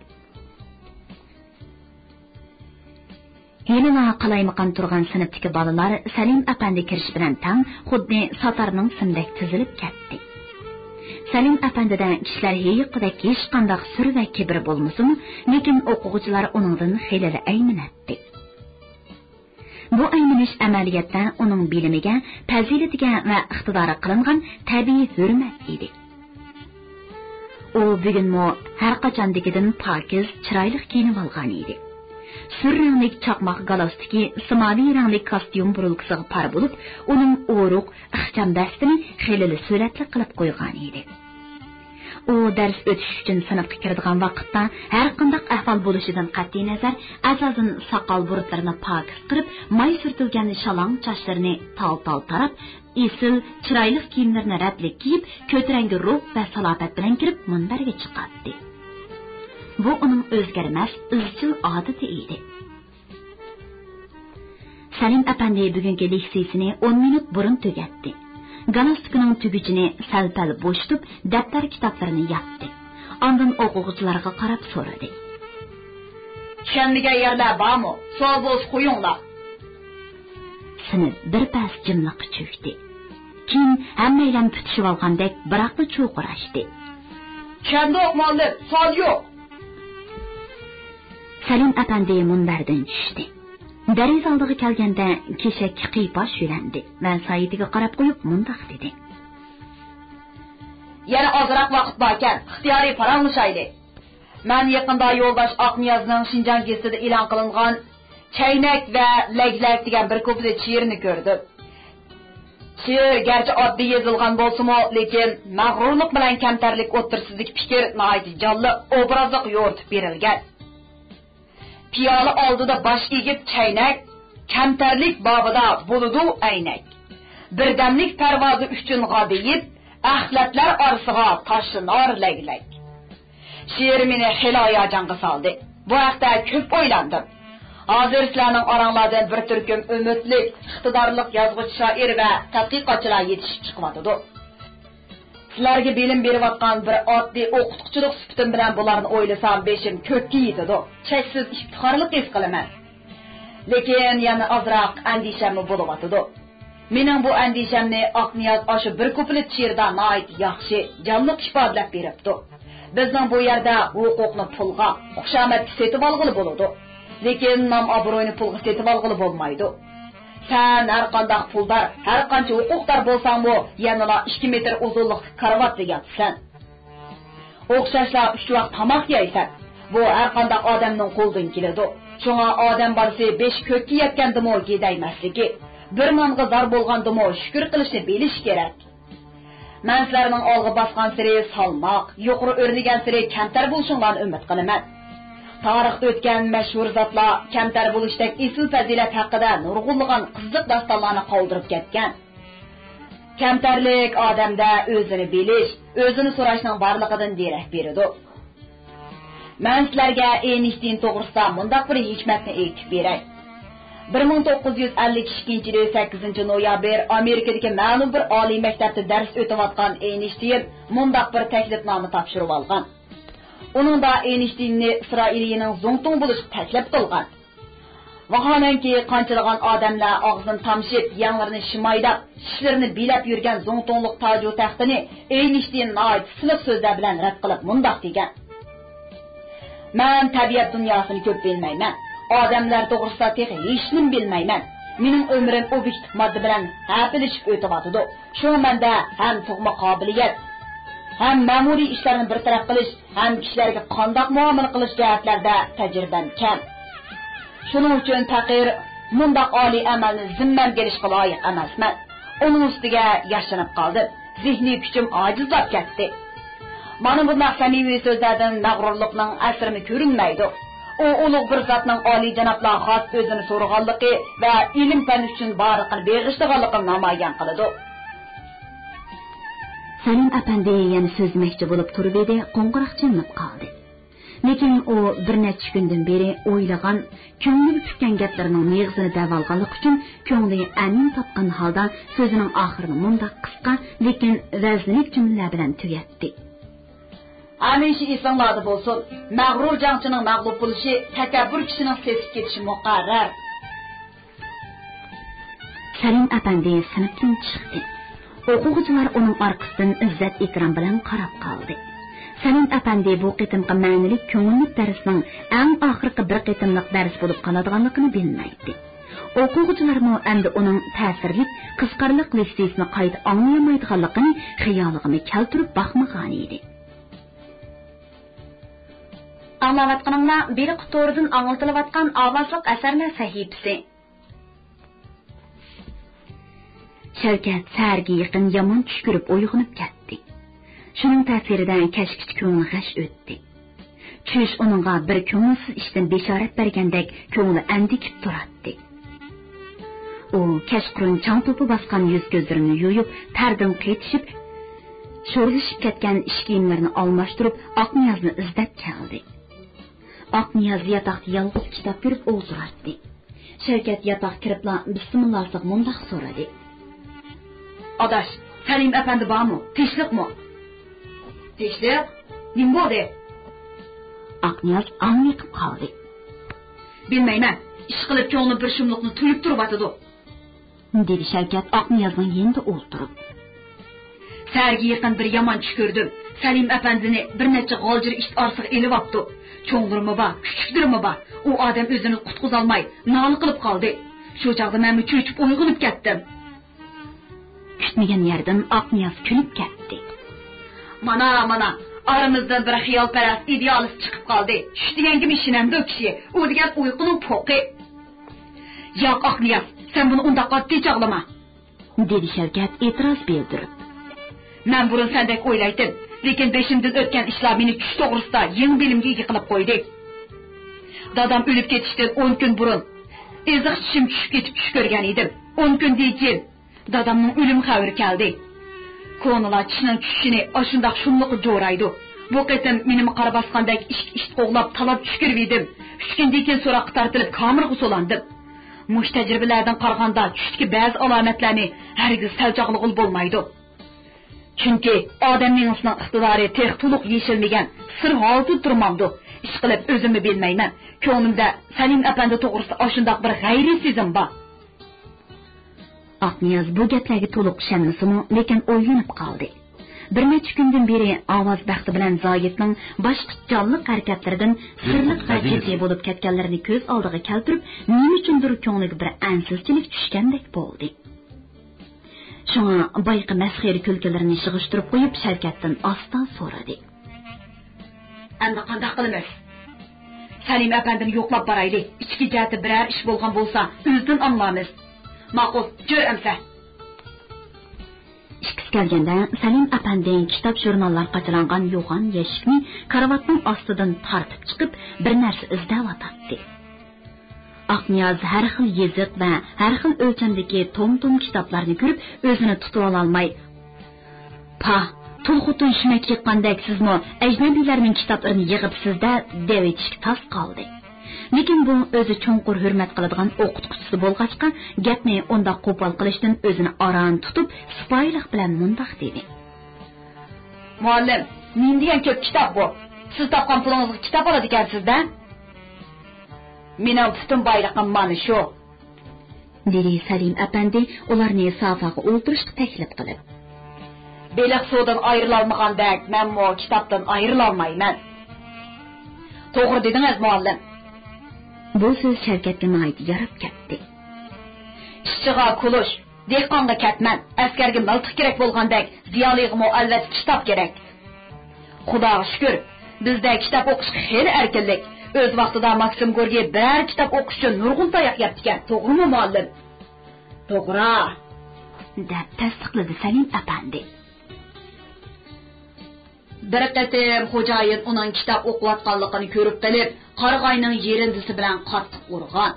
ھېلىلا قالايمىقان تۇرغان سىنىپتىكى بالىلار سەلىم ئەپەندى كىرىش بىلەن تەڭ خۇددى ساتارنىڭ سىمىدەك تىزىلىپ كەتتى. سەلىم ئەپەندىدە كىشىلەر ھېيىققۇدەك ھېچقانداق سۈر ۋە كىبىر بولمىسىمۇ، لېكىن ئوقۇغۇچىلار ئۇنىڭدىن خېلىلا ئەيمىنەتتى. بۇ ئەيمىنىش ئەمەلىيەتتە ئۇنىڭ بىلىمىگە، پەزىلىتىگە ۋە ئىقتىدارىغا قىلىنغان تەبىئىي ھۆرمەت ئىدى. ئۇ بۈگۈنمۇ ھەر قاچاندىكىدىن پاكىز، چىرايلىق كىيىنىۋالغان ئىدى. سۈر رەڭلىك چاقماق گالستۇكى سىمابىي رەڭلىك كاستيۇم بۇرۇلكىسىغا پار بولۇپ، ئۇنىڭ ئورۇق، ئىخچام بەستىنى خېلىلا سۈرەتلىك قىلىپ قويغان ئىدى. ئۇ دەرس ئۆتۈش ئۈچۈن سىنىپقا كىرىدىغان ۋاقىتتا، ھەرقانداق ئەھۋال بولۇشىدىن قەتئىينەزەر، ئەزەلدىن ساقال بۇرۇتلىرىنى پاكىز قىرىپ، ماي سۈرتۈلگەن شالاڭ چاچلىرىنى تال-تال تاراپ، ئېسىل، چىرايلىق كىيىملىرىنى رەتلىك كىيىپ، كۆتۈرەڭگۈ روھ ۋە سالاپەت بىلەن كىرىپ، مۇنبەرگە چىقاتتى. بۇ ئۇنىڭ ئۆزگەرمەس، ئىزچىل ئادىتى ئىدى. سەلىم ئەپەندى بۈگۈنكى لېكسىيىسىنى ئون مىنۇت بۇرۇن تۈگەتتى. گالستۇكىنىڭ تۈگۈچىنى سەل-پەل بوشىتىپ، دەپتەر-كىتابلىرىنى ياپتى. ئاندىن ئوقۇغۇچىلارغا قاراپ سورىدى. چۈشەنمىگەن يەرلەر بارمۇ؟ سوئال بولسا قويۇڭلار. سىنىپ بىر پەس جىملىققا چۆكتى. كېيىن ھەممەيلەن پۈتۈشۈۋالغاندەك بىراقلا چۇرقىراشتى. چۈشەندۇق، مۇئەللىم، سوئال يوق. سەلىم ئەپەندى مۇنبەردىن چۈشتى. دېرىزە ئالدىغا كەلگەندە كېشەككە قىيپاش يۆلەندى ۋە سايىتىگە قاراپ قويۇپ مۇنداق دېدى. يەنە ئازراق ۋاقىت باركەن، ئىختىيارىي پاراڭلىشايلى. مەن يېقىندا يولداش ئاقنىيازنىڭ شىنجاڭ گېزىتىدە ئېلان قىلىنغان چەينەك ۋە لەگلەك دېگەن بىر كۇپلېت شېئىرىنى كۆردۈم. شېئىر گەرچە ئاددىي يېزىلغان بولسىمۇ، لېكىن مەغرۇرلۇق بىلەن كەمتەرلىك ئوتتۇرىسىدىكى پىكىر ناھايىتى جانلىق، ئوبرازلىق يورۇتۇپ بېرىلگەن. پىيالە ئالدىدا باش ئېگىپ چەينەك، كەمتەرلىك بابىدا بولىدۇ ئەينەك. بىردەملىك پەرۋازى ئۈچۈن غادىيىپ، ئەخلەتلەر ئارىسىغا تاشلىنار لەگلەك. شېئىر مېنى خېلى ھاياجانغا سالدى. بۇ ھەقتە كۆپ ئويلاندىم. ھازىر سىلەرنىڭ ئاراڭلاردىن بىر تۈركۈم ئۈمىدلىك، ئىقتىدارلىق يازغۇچى شائىر ۋە تەتقىقاتچىلار يېتىشىپ چىقىۋاتىدۇ. سىلەرگە بىلىم بېرىۋاتقان بىر ئاددىي ئوقۇتقۇچىلىق سۈپىتىم بىلەن بۇلارنى ئويلىسام، بېشىم كۆككە يېتىدۇ. چەكسىز ئىپتىخارلىق ھېس قىلىمەن. لېكىن يەنە ئازراق ئەندىشەممۇ بولۇۋاتىدۇ. مېنىڭ بۇ ئەندىشەمنى ئاقنىياز ئاشۇ بىر كۇپلېت شېئىردا ناھايىتى ياخشى، جانلىق ئىپادىلەپ بېرىپتۇ. بىزنىڭ بۇ يەردە ھوقۇقنى پۇلغا، خۇشامەتكە سېتىۋالغىلى بولىدۇ. لېكىن نام-ئابرۇينى پۇلغا سېتىۋالغىلى بولمايدۇ. سەن ھەرقانداق پۇلدار، ھەرقانچە ھوقۇقدار بولساڭمۇ، يەنىلا ئىككى مېتىر ئۇزۇنلۇقتىكى كارىۋاتتا ياتىسەن. ئوخشاشلا ئۈچ ۋاق تاماق يەيسەن. بۇ ھەرقانداق ئادەمنىڭ قولىدىن كېلىدۇ. شۇڭا ئادەم بالىسى بېشى كۆككە يەتكەندىمۇ گىدەيمەسلىكى، بىر نانغا زار بولغاندىمۇ شۈكۈر قىلىشنى بىلىشى كېرەك. مەن سىلەرنىڭ ئالغا باسقانسېرى سالماق، يۇقىرى ئۆرلىگەنسېرى كەمتەر بولۇشۇڭلارنى ئۈمىد قىلىمەن. تارىختا ئۆتكەن مەشھۇر زاتلار كەمتەر بولۇشتەك ئېسىل پەزىلەت ھەققىدە نۇرغۇنلىغان قىزىق داستانلارنى قالدۇرۇپ كەتكەن. كەمتەرلىك ئادەمدە ئۆزىنى بىلىش، ئۆزىنى سوراشنىڭ بارلىقىدىن دېرەك بېرىدۇ. مەن سىلەرگە ئېينىشتىين توغرىسىدا مۇنداق بىر ھېكمەتنى ئېيتىپ بېرەي. بىر مىڭ توققۇز يۈز ئەللىك ئىككىنچى يىلى سەككىزىنچى نويابىر ئامېرىكىدىكى مەلۇم بىر ئالىي مەكتەپتە دەرس ئۆتۈۋاتقان ئېينىشتىين مۇنداق بىر تەكلىپنامە تاپشۇرۇۋالغان. ئۇنىڭدا ئېينىشتىيننى ئىسرائىلىيىنىڭ زۇڭتۇڭ بولۇشقا تەكلىپ قىلغان. ۋاھالەنكى، قانچىلىغان ئادەملەر ئاغزىنى تامشىپ، يەڭلىرىنى شىمايلاپ، چىشلىرىنى بىلەپ يۈرگەن زۇڭتۇڭلۇق تاجۇ تەختىنى ئېينىشتىين ناھايىتى سىلىق سۆزلەر بىلەن رەت قىلىپ مۇنداق دېگەن: مەن تەبىئەت دۇنياسىنى كۆپ بىلمەيمەن، ئادەملەر توغرىسىدا تېخى ھېچنېمە بىلمەيمەن. مېنىڭ ئۆمرۈم ئوبيېكتىپ ماددا بىلەن ھەپىلىشىپ ئۆتۈۋاتىدۇ. شۇڭا مەندە ھەم تۇغما قابىلىيەت، ھەم مەمۇرىي ئىشلارنى بىر تەرەپ قىلىش، ھەم كىشىلەرگە قانداق مۇئامىلە قىلىش جەھەتلەردە تەجرىبەم كەم. شۇنىڭ ئۈچۈن پەقىر مۇنداق ئالىي ئەمەلنى زىممەمگە ئېلىشقا لايىق ئەمەسمەن. ئۇنىڭ ئۈستىگە ياشىنىپ قالدىم. زېھنىي كۈچۈم ئاجىزلاپ كەتتى. مانا بۇنداق سەمىمىي سۆزلەردىن مەغرۇرلۇقنىڭ ئەسىرىمۇ كۆرۈنمەيدۇ. ئۇ ئۇلۇغ بىر زاتنىڭ ئالىيجانابلار خاس ئۆزىنى سورىغانلىقى ۋە ئىلىم-پەن ئۈچۈن بارلىقىنى بېغىشلىغانلىقىنى نامايان قىلىدۇ. سەلىم ئەپەندى يەنە سۆزلىمەكچى بولۇپ تۇرۇۋىدى، قوڭغۇراق چېلىنىپ قالدى. لېكىن ئۇ بىر نەچچە كۈندىن بېرى ئويلىغان، كۆڭلىگە پۈككەن گەپلىرىنىڭ مېغىزىنى دەۋالغانلىقى ئۈچۈن كۆڭلى ئەمىن تاپقان ھالدا سۆزىنىڭ ئاخىرىنى مۇنداق قىسقا، لېكىن ۋەزنىلىك جۈملىلەر بىلەن تۈگەتتى. ھەمىشە ئېسىڭلاردا بولسۇن، مەغرۇر جەڭچىنىڭ مەغلۇپ بولۇشى، تەكەببۇر كىشىنىڭ سېسىپ كېتىشى مۇقەررەر. سەلىم ئەپەندى سىنىپتىن چىقتى. ئوقۇغۇچىلار ئۇنىڭ ئارقىسىدىن ئىززەت-ئېھتىرام بىلەن قاراپ قالدى. سەلىم ئەپەندى بۇ قېتىمقى مەنىلىك كۆڭۈللۈك دەرسنىڭ ئەڭ ئاخىرقى بىر قېتىملىق دەرس بولۇپ قالىدىغانلىقىنى بىلمەيتتى. ئوقۇغۇچىلارمۇ ئەمدى ئۇنىڭ تەسىرلىك، قىزىقارلىق لېكسىيىسىنى قايتا ئاڭلىيالمايدىغانلىقىنى خىيالىغىمۇ كەلتۈرۈپ باقمىغانىدى. ئاڭلاۋاتقىنىڭلار بېرىقى تورىدىن ئاڭلىتىلىۋاتقان ئاۋازلىق ئەسەرلەر سەھىپىسى. شەۋكەت سەھەرگە يېقىن يامان چۈش كۆرۈپ ئويغىنىپ كەتتى. شۇنىڭ تەسىرىدە كەچكىچە كۆڭلى غەش ئۆتتى. چۈش ئۇنىڭغا بىر كۆڭۈلسىز ئىشتىن بېشارەت بەرگەندەك كۆڭلى ئەندىكىپ تۇراتتى. ئۇ كەچقۇرۇن چاڭ توپا باسقان يۈز-كۆزلىرىنى يۇيۇپ، تەردىن قېتىشىپ، شورلىشىپ كەتكەن ئىش كىيىملىرىنى ئالماشتۇرۇپ، ئاقنىيازنى ئىزدەپ كەلدى. ئاقنىياز ياتاقتا يالغۇز كىتاب كۆرۈپ ئولتۇراتتى. شەۋكەت ياتاققا كىرىپلا بىسمىللاسىغا مۇنداق سورىدى: ئاداش، سەلىم ئەپەندى بارمۇ؟ تىنچلىقمۇ؟ تىنچلىق؟ نېمە بولدى؟ ئاقنىياز ئاڭلىقىپ قالدى. بىلمەيمەن، ئىشقىلىپ كۆڭلۈم بىر شۇملۇقنى تۇيۇپ تۇرۇۋاتىدۇ. دېدى شەۋكەت ئاقنىيازنىڭ يېنىدا ئولتۇرۇپ. سەھەرگە يېقىن بىر يامان چۈش كۆردۈم. سەلىم ئەپەندىنى بىر نەچچە غالجىر ئىت ئارىسىغا ئېلىۋاپتۇ. چوڭلىرىمۇ بار، كۈچۈكلىرىمۇ بار. ئۇ ئادەم ئۆزىنى قۇتقۇزالماي، نالە قىلىپ قالدى. شۇ چاغدا مەنمۇ چۆچۈپ ئويغىنىپ كەتتىم. كۈتمىگەن يەردىن ئاقنىياز كۈلۈپ كەتتى. مانا، مانا، ئارىمىزدىن بىر خىيالپەرەس ئىدېئالىست چىقىپ قالدى. چۈش دېگەنگىمۇ ئىشىنەمدۇ كىشى؟ ئۇ دېگەن ئۇيقۇنىڭ پوقى. ياق، ئاقنىياز، سەن بۇنى ئۇنداق ئاددىي چاغلىما. دېدى شەۋكەت ئېتىراز بىلدۈرۈپ. مەن بۇرۇن سەندەك ئويلايتتىم، لېكىن بېشىمدىن ئۆتكەن ئىشلار مېنى چۈش توغرىسىدا يېڭى بىلىمگە ئىگە قىلىپ قويدى. دادام ئۆلۈپ كېتىشتىن ئون كۈن بۇرۇن ئېزىق چىشىم چۈشۈپ كېتىپ چۈش كۆرگەن ئىدىم. ئون كۈندىن كېيىن دادامنىڭ ئۆلۈم خەۋىرى كەلدى. كونىلار چىشنىڭ چۈشۈشىنى ئاشۇنداق شۇملۇققا جورايدۇ. بۇ قېتىم مېنىمۇ قارا باسقاندەك ئىككى ئىت قوغلاپ تالاپ چۈش كۆرۈۋىدىم. ئۈچ كۈندىن كېيىن سوراققا تارتىلىپ كامېرغا سولاندىم. مۇشۇ تەجرىبىلەردىن قارىغاندا چۈشتىكى بەزى ئالامەتلەرنى ھەرگىز سەل چاغلىغىلى بولمايدۇ. چۈنكى ئادەم مېڭىسىنىڭ ئىقتىدارى تېخى تولۇق يېشىلمىگەن، سىر ھالىتىدە تۇرمامدۇ. ئىشقىلىپ ئۆزۈممۇ بىلمەيمەن. كۆڭلۈمدە سەلىم ئەپەندى توغرىسىدا ئاشۇنداق بىر غەيرىي سېزىم بار. ئاقنىياز بۇ گەپلەرگە تولۇق ئىشەنمىسىمۇ، لېكىن ئويلىنىپ قالدى. بىر نەچچە كۈندىن بېرى ئاۋاز بەختى بىلەن زاھىتنىڭ باشقا جانلىق ھەرىكەتلىرىدىن سىرلىق ۋە جىددىي بولۇپ كەتكەنلىرىنى كۆز ئالدىغا كەلتۈرۈپ، نېمە ئۈچۈندۇر كۆڭلىگە بىر ئەنسىزچىلىك چۈشكەندەك بولدى. شۇڭا بايىقى مەسخىرە كۈلكىلىرىنى يىغىشتۇرۇپ قويۇپ، شەۋكەتتىن ئاستا سورىدى. ئەمدى قانداق قىلىمىز؟ سەلىم ئەپەندىنى يوقلاپ بارايلى. ئىچكى جەھەتتە بىرەر ئىش بولغان بولسا، ئۆزىدىن ئاڭلارمىز. ماقۇل، جۈر ئەمسە. ئىككىسى كەلگەندە، سەلىم ئەپەندى كىتاب-ژۇرناللار قاچىلانغان يوغان يەشىكنى كارىۋاتنىڭ ئاستىدىن تارتىپ چىقىپ، بىر نەرسە ئىزدەۋاتاتتى. ئاقنىياز ھەر خىل يېزىق ۋە ھەر خىل ئۆلچەمدىكى توم-توم كىتابلارنى كۆرۈپ، ئۆزىنى تۇتۇۋالالماي، پاھ، تۇل خوتۇن شۈمەك يىغقاندەك سىزمۇ ئەجنەبىيلەرنىڭ كىتابلىرىنى يىغىپسىز-دە، دەۋېتىشكە تاس قالدى. لېكىن بۇ ئۆزى چوڭقۇر ھۆرمەت قىلىدىغان ئوقۇتقۇچىسى بولغاچقا، گەپنى ئۇنداق قوپال قىلىشتىن ئۆزىنى ئاران تۇتۇپ، سىپايىلىق بىلەن مۇنداق دېدى. مۇئەللىم، نېمە دېگەن كۆپ كىتاب بۇ؟ سىز تاپقان پۇلىڭىزغا كىتاب ئالىدىكەنسىز-دە؟ مېنىڭ پۈتۈن بايلىقىم مانا شۇ. دېدى سەلىم ئەپەندى ئۇلارنى سافاغا ئولتۇرۇشقا تەكلىپ قىلىپ. بېلىق سۇدىن ئايرىلالمىغاندەك، مەنمۇ كىتابتىن ئايرىلالمايمەن. توغرا دېدىڭىز، مۇئەللىم. بۇ سۆز شەۋكەتكە ناھايىتى ياراپ كەتتى. ئىشچىغا كۈلۈش، دېھقانغا كەتمەن، ئەسكەرگە مىلتىق كېرەك بولغاندەك، زىيالىيغىمۇ ئەلۋەتتە كىتاب كېرەك. خۇداغا شۈكۈر، بىزدە كىتاب ئوقۇشقا خېلى ئەركىنلىك. ئۆز ۋاقتىدا ماكسىم گوركىي بىرەر كىتاب ئوقۇش ئۈچۈن نۇرغۇن تاياق يەپتىكەن، توغرىمۇ، مۇئەللىم؟ توغرا، دەپ تەستىقلىدى سەلىم ئەپەندى. بىر قېتىم خوجايىن ئۇنىڭ كىتاب ئوقۇۋاتقانلىقىنى كۆرۈپ قېلىپ، قارىغاينىڭ يېرىندىسى بىلەن قاتتىق ئۇرغان.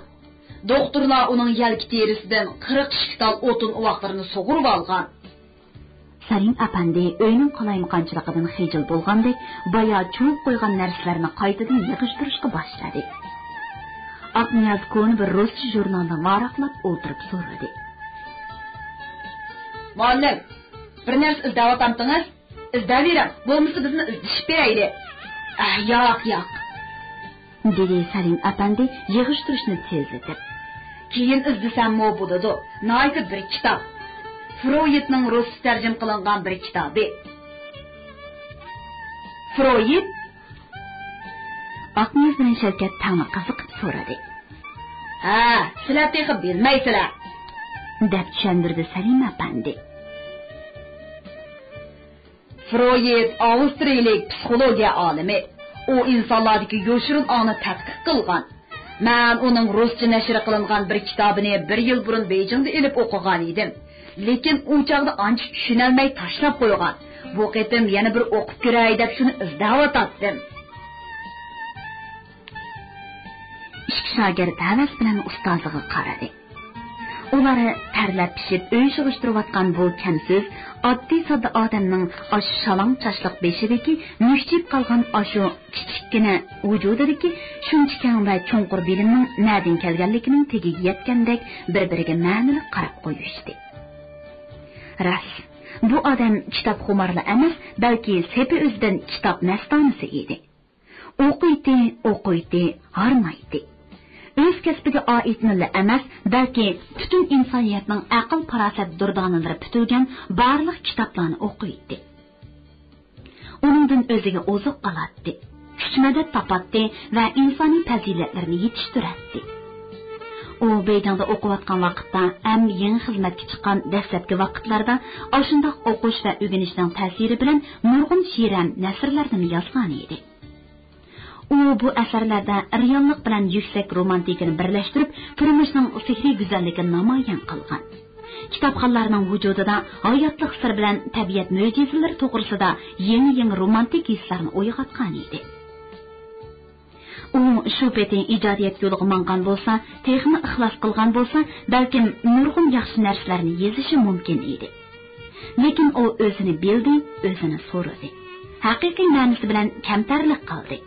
دوختۇرلار ئۇنىڭ يەلكە تېرىسىدىن قىرىق ئىككى تال ئوتۇن ئۇۋاقلىرىنى سۇغۇرۇۋالغان. سەلىم ئەپەندى ئۆينىڭ قالايمىقانچىلىقىدىن خىجىل بولغاندەك، بايا چۇۋۇپ قويغان نەرسىلەرنى قايتىدىن يىغىشتۇرۇشقا باشلىدى. ئاقنىياز كونا بىر رۇسچە ژۇرنالنى ۋاراقلاپ ئولتۇرۇپ سورىدى. مۇئەللىم، بىر نەرسە ئىزدەۋاتامتىڭىز؟ ئىزدەۋېرىڭ، بولمىسا بىزمۇ ئىزدىشىپ بېرەيلى. ئەھ، ياق، ياق. دېدى سەلىم ئەپەندى يىغىشتۇرۇشنى تېزلىتىپ. كېيىن ئىزدىسەممۇ بولىدۇ. ناھايىتى بىر كىتاب. فرويدنىڭ رۇسچە تەرجىمە قىلىنغان بىر كىتابى. فرويد؟ ئاقنىياز بىلەن شەۋكەت تەڭلا قىزىقىپ سورىدى. ھە، سىلەر تېخى بىلمەيسىلەر، دەپ چۈشەندۈردى سەلىم ئەپەندى. فرويد ئاۋسترىيىلىك پسىخولوگىيە ئالىمى. ئۇ ئىنسانلاردىكى يوشۇرۇن ئاڭنى تەتقىق قىلغان. مەن ئۇنىڭ رۇسچە نەشر قىلىنغان بىر كىتابىنى بىر يىل بۇرۇن بېيجىڭدا ئېلىپ ئوقۇغان ئىدىم. لېكىن ئۇ چاغدا ئانچە چۈشىنەلمەي تاشلاپ قويغان. بۇ قېتىم يەنە بىر ئوقۇپ كۆرەي دەپ شۇنى ئىزدەۋاتاتتىم. ئىككى شاگىرت ھەۋەس بىلەن ئۇستازىغا قارىدى. ئۇلار تەرلەپ پىشىپ ئۆي يىغىشتۇرۇۋاتقان بۇ كەمسۆز، ئاددىي-ساددا ئادەمنىڭ ئاشۇ شالاڭ چاچلىق بېشىدىكى مۈكچىيىپ قالغان ئاشۇ كىچىككىنە ۋۇجۇدىدىكى شۇنچە كەڭ ۋە چوڭقۇر بىلىمنىڭ نەدىن كەلگەنلىكىنىڭ تېگىگە يەتكەندەك بىر-بىرىگە مەنىلىك قاراپ قويۇشتى. راست، بۇ ئادەم كىتابخۇمارلا ئەمەس، بەلكى سېپى ئۆزىدىن كىتاب مەستانىسى ئىدى. ئوقۇيتتى، ئوقۇيتتى، ھارمايتتى. ئۆز كەسپىگە ئائىتنىلا ئەمەس، بەلكى پۈتۈن ئىنسانىيەتنىڭ ئەقىل-پاراسەت دۇردانىلىرى پۈتۈلگەن بارلىق كىتابلارنى ئوقۇيتتى. ئۇنىڭدىن ئۆزىگە ئوزۇق ئالاتتى، كۈچ-مەدەت تاپاتتى ۋە ئىنسانىي پەزىلەتلەرنى يېتىشتۈرەتتى. ئۇ بېيجىڭدا ئوقۇۋاتقان ۋاقىتتا ھەم يېڭى خىزمەتكە چىققان دەسلەپكى ۋاقىتلاردا ئاشۇنداق ئوقۇش ۋە ئۆگىنىشنىڭ تەسىرى بىلەن نۇرغۇن شېئىر ھەم نەسرلەرنىمۇ يازغانىدى. ئۇ بۇ ئەسەرلەردە رېئاللىق بىلەن يۈكسەك رومانتىكىنى بىرلەشتۈرۈپ، تۇرمۇشنىڭ سېھرىي گۈزەللىكىنى نامايان قىلغان. كىتابخانلارنىڭ ۋۇجۇدىدا ھاياتلىق سىرى بىلەن تەبىئەت مۆجىزىلىرى توغرىسىدا يېڭى-يېڭى رومانتىك ھېسلارنى ئويغاتقان ئىدى. ئۇ شۇ پېتى ئىجادىيەت يولىغا ماڭغان بولسا، تېخىمۇ ئىخلاس قىلغان بولسا، بەلكىم نۇرغۇن ياخشى نەرسىلەرنى يېزىشى مۇمكىن ئىدى. لېكىن ئۇ ئۆزىنى بىلدى، ئۆزىنى سورىدى. ھەقىقىي مەنىسى بىلەن كەمتەرلىك قىلدى.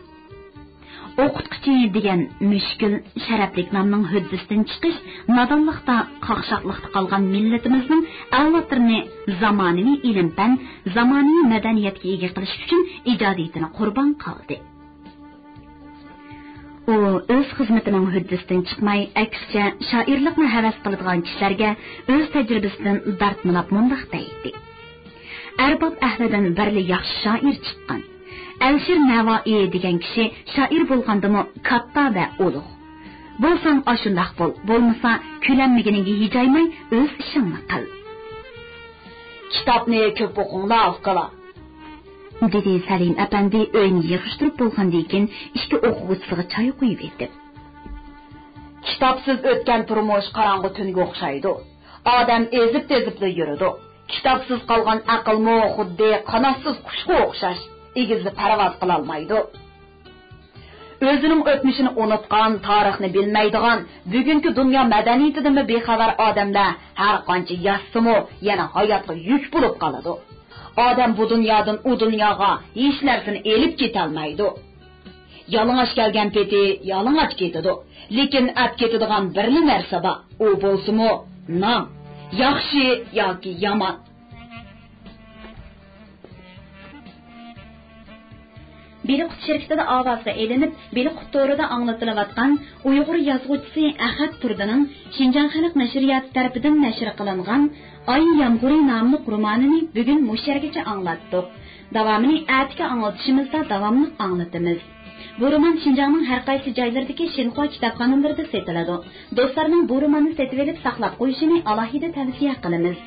ئوقۇتقۇچى دېگەن مۈشكۈل، شەرەپلىك نامنىڭ ھۆددىسىدىن چىقىش، نادانلىقتا، قاقشاقلىقتا قالغان مىللىتىمىزنىڭ ئەۋلادلىرىنى زامانىۋى ئىلىم-پەن، زامانىۋى مەدەنىيەتكە ئىگە قىلىش ئۈچۈن ئىجادىيىتىنى قۇربان قىلدى. ئۇ ئۆز خىزمىتىنىڭ ھۆددىسىدىن چىقماي، ئەكسىچە، شائىرلىقنى ھەۋەس قىلىدىغان كىشىلەرگە ئۆز تەجرىبىسىدىن دارتمىلاپ مۇنداق دەيتتى: ئەرباب ئەھلىدىن بىرلا ياخشى شائىر چىققان. ئەلىشىر نەۋائى دېگەن كىشى شائىر بولغاندىمۇ كاتتا ۋە ئۇلۇغ. بولساڭ ئاشۇنداق بول، بولمىسا كۈلەلمىگىنىڭگە ھىجايماي ئۆز ئىشىڭنى قىل. كىتابنى كۆپ ئوقۇڭلار، ئۇكىلار، دېدى سەلىم ئەپەندى ئۆينى يىغىشتۇرۇپ بولغاندىن كېيىن ئىككى ئوقۇغۇچىسىغا چاي قۇيۇۋېتىپ. كىتابسىز ئۆتكەن تۇرمۇش قاراڭغۇ تۈنگە ئوخشايدۇ. ئادەم ئېزىپ-تېزىپلا يۈرىدۇ. كىتابسىز قالغان ئەقىلمۇ خۇددى قاناتسىز قۇشقا ئوخشاش، ئېگىزدە پەرۋاز قىلالمايدۇ. ئۆزىنىڭ ئۆتمۈشىنى ئۇنتقان، تارىخنى بىلمەيدىغان، بۈگۈنكى دۇنيا مەدەنىيىتىدىنمۇ بىخەۋەر ئادەملەر ھەر قانچە ياشىسىمۇ، يەنە ھاياتقا يۈك بولۇپ قالىدۇ. ئادەم بۇ دۇنيادىن ئۇ دۇنياغا ھېچ نەرسىنى ئېلىپ كېتەلمەيدۇ. يالىڭاچ كەلگەن پېتى يالىڭاچ كېتىدۇ. لېكىن ئەپ كېتىدىغان بىرلا نەرسە بار. ئۇ بولسىمۇ نام. ياخشى ياكى يامان. بېلىققۇت شىركىتىدە ئاۋازغا ئېلىنىپ، بېلىققۇت تورىدا ئاڭلىتىلىۋاتقان ئۇيغۇر يازغۇچىسى ئەخەت تۇردىنىڭ شىنجاڭ خەلق نەشرىياتى تەرىپىدىن نەشر قىلىنغان ئاي يامغۇرى ناملىق رومانىنى بۈگۈن مۇشۇ يەرگىچە ئاڭلاتتۇق. داۋامىنى ئەتىكى ئاڭلىتىشىمىزدا داۋاملىق ئاڭلىتىمىز. بۇ رومان شىنجاڭنىڭ ھەر قايسى جايلىرىدىكى شىنخۇا كىتابخانىلىرىدا سېتىلىدۇ. دوستلارنىڭ بۇ روماننى سېتىۋېلىپ ساقلاپ قويۇشىنى ئالاھىدە تەۋسىيە قىلىمىز.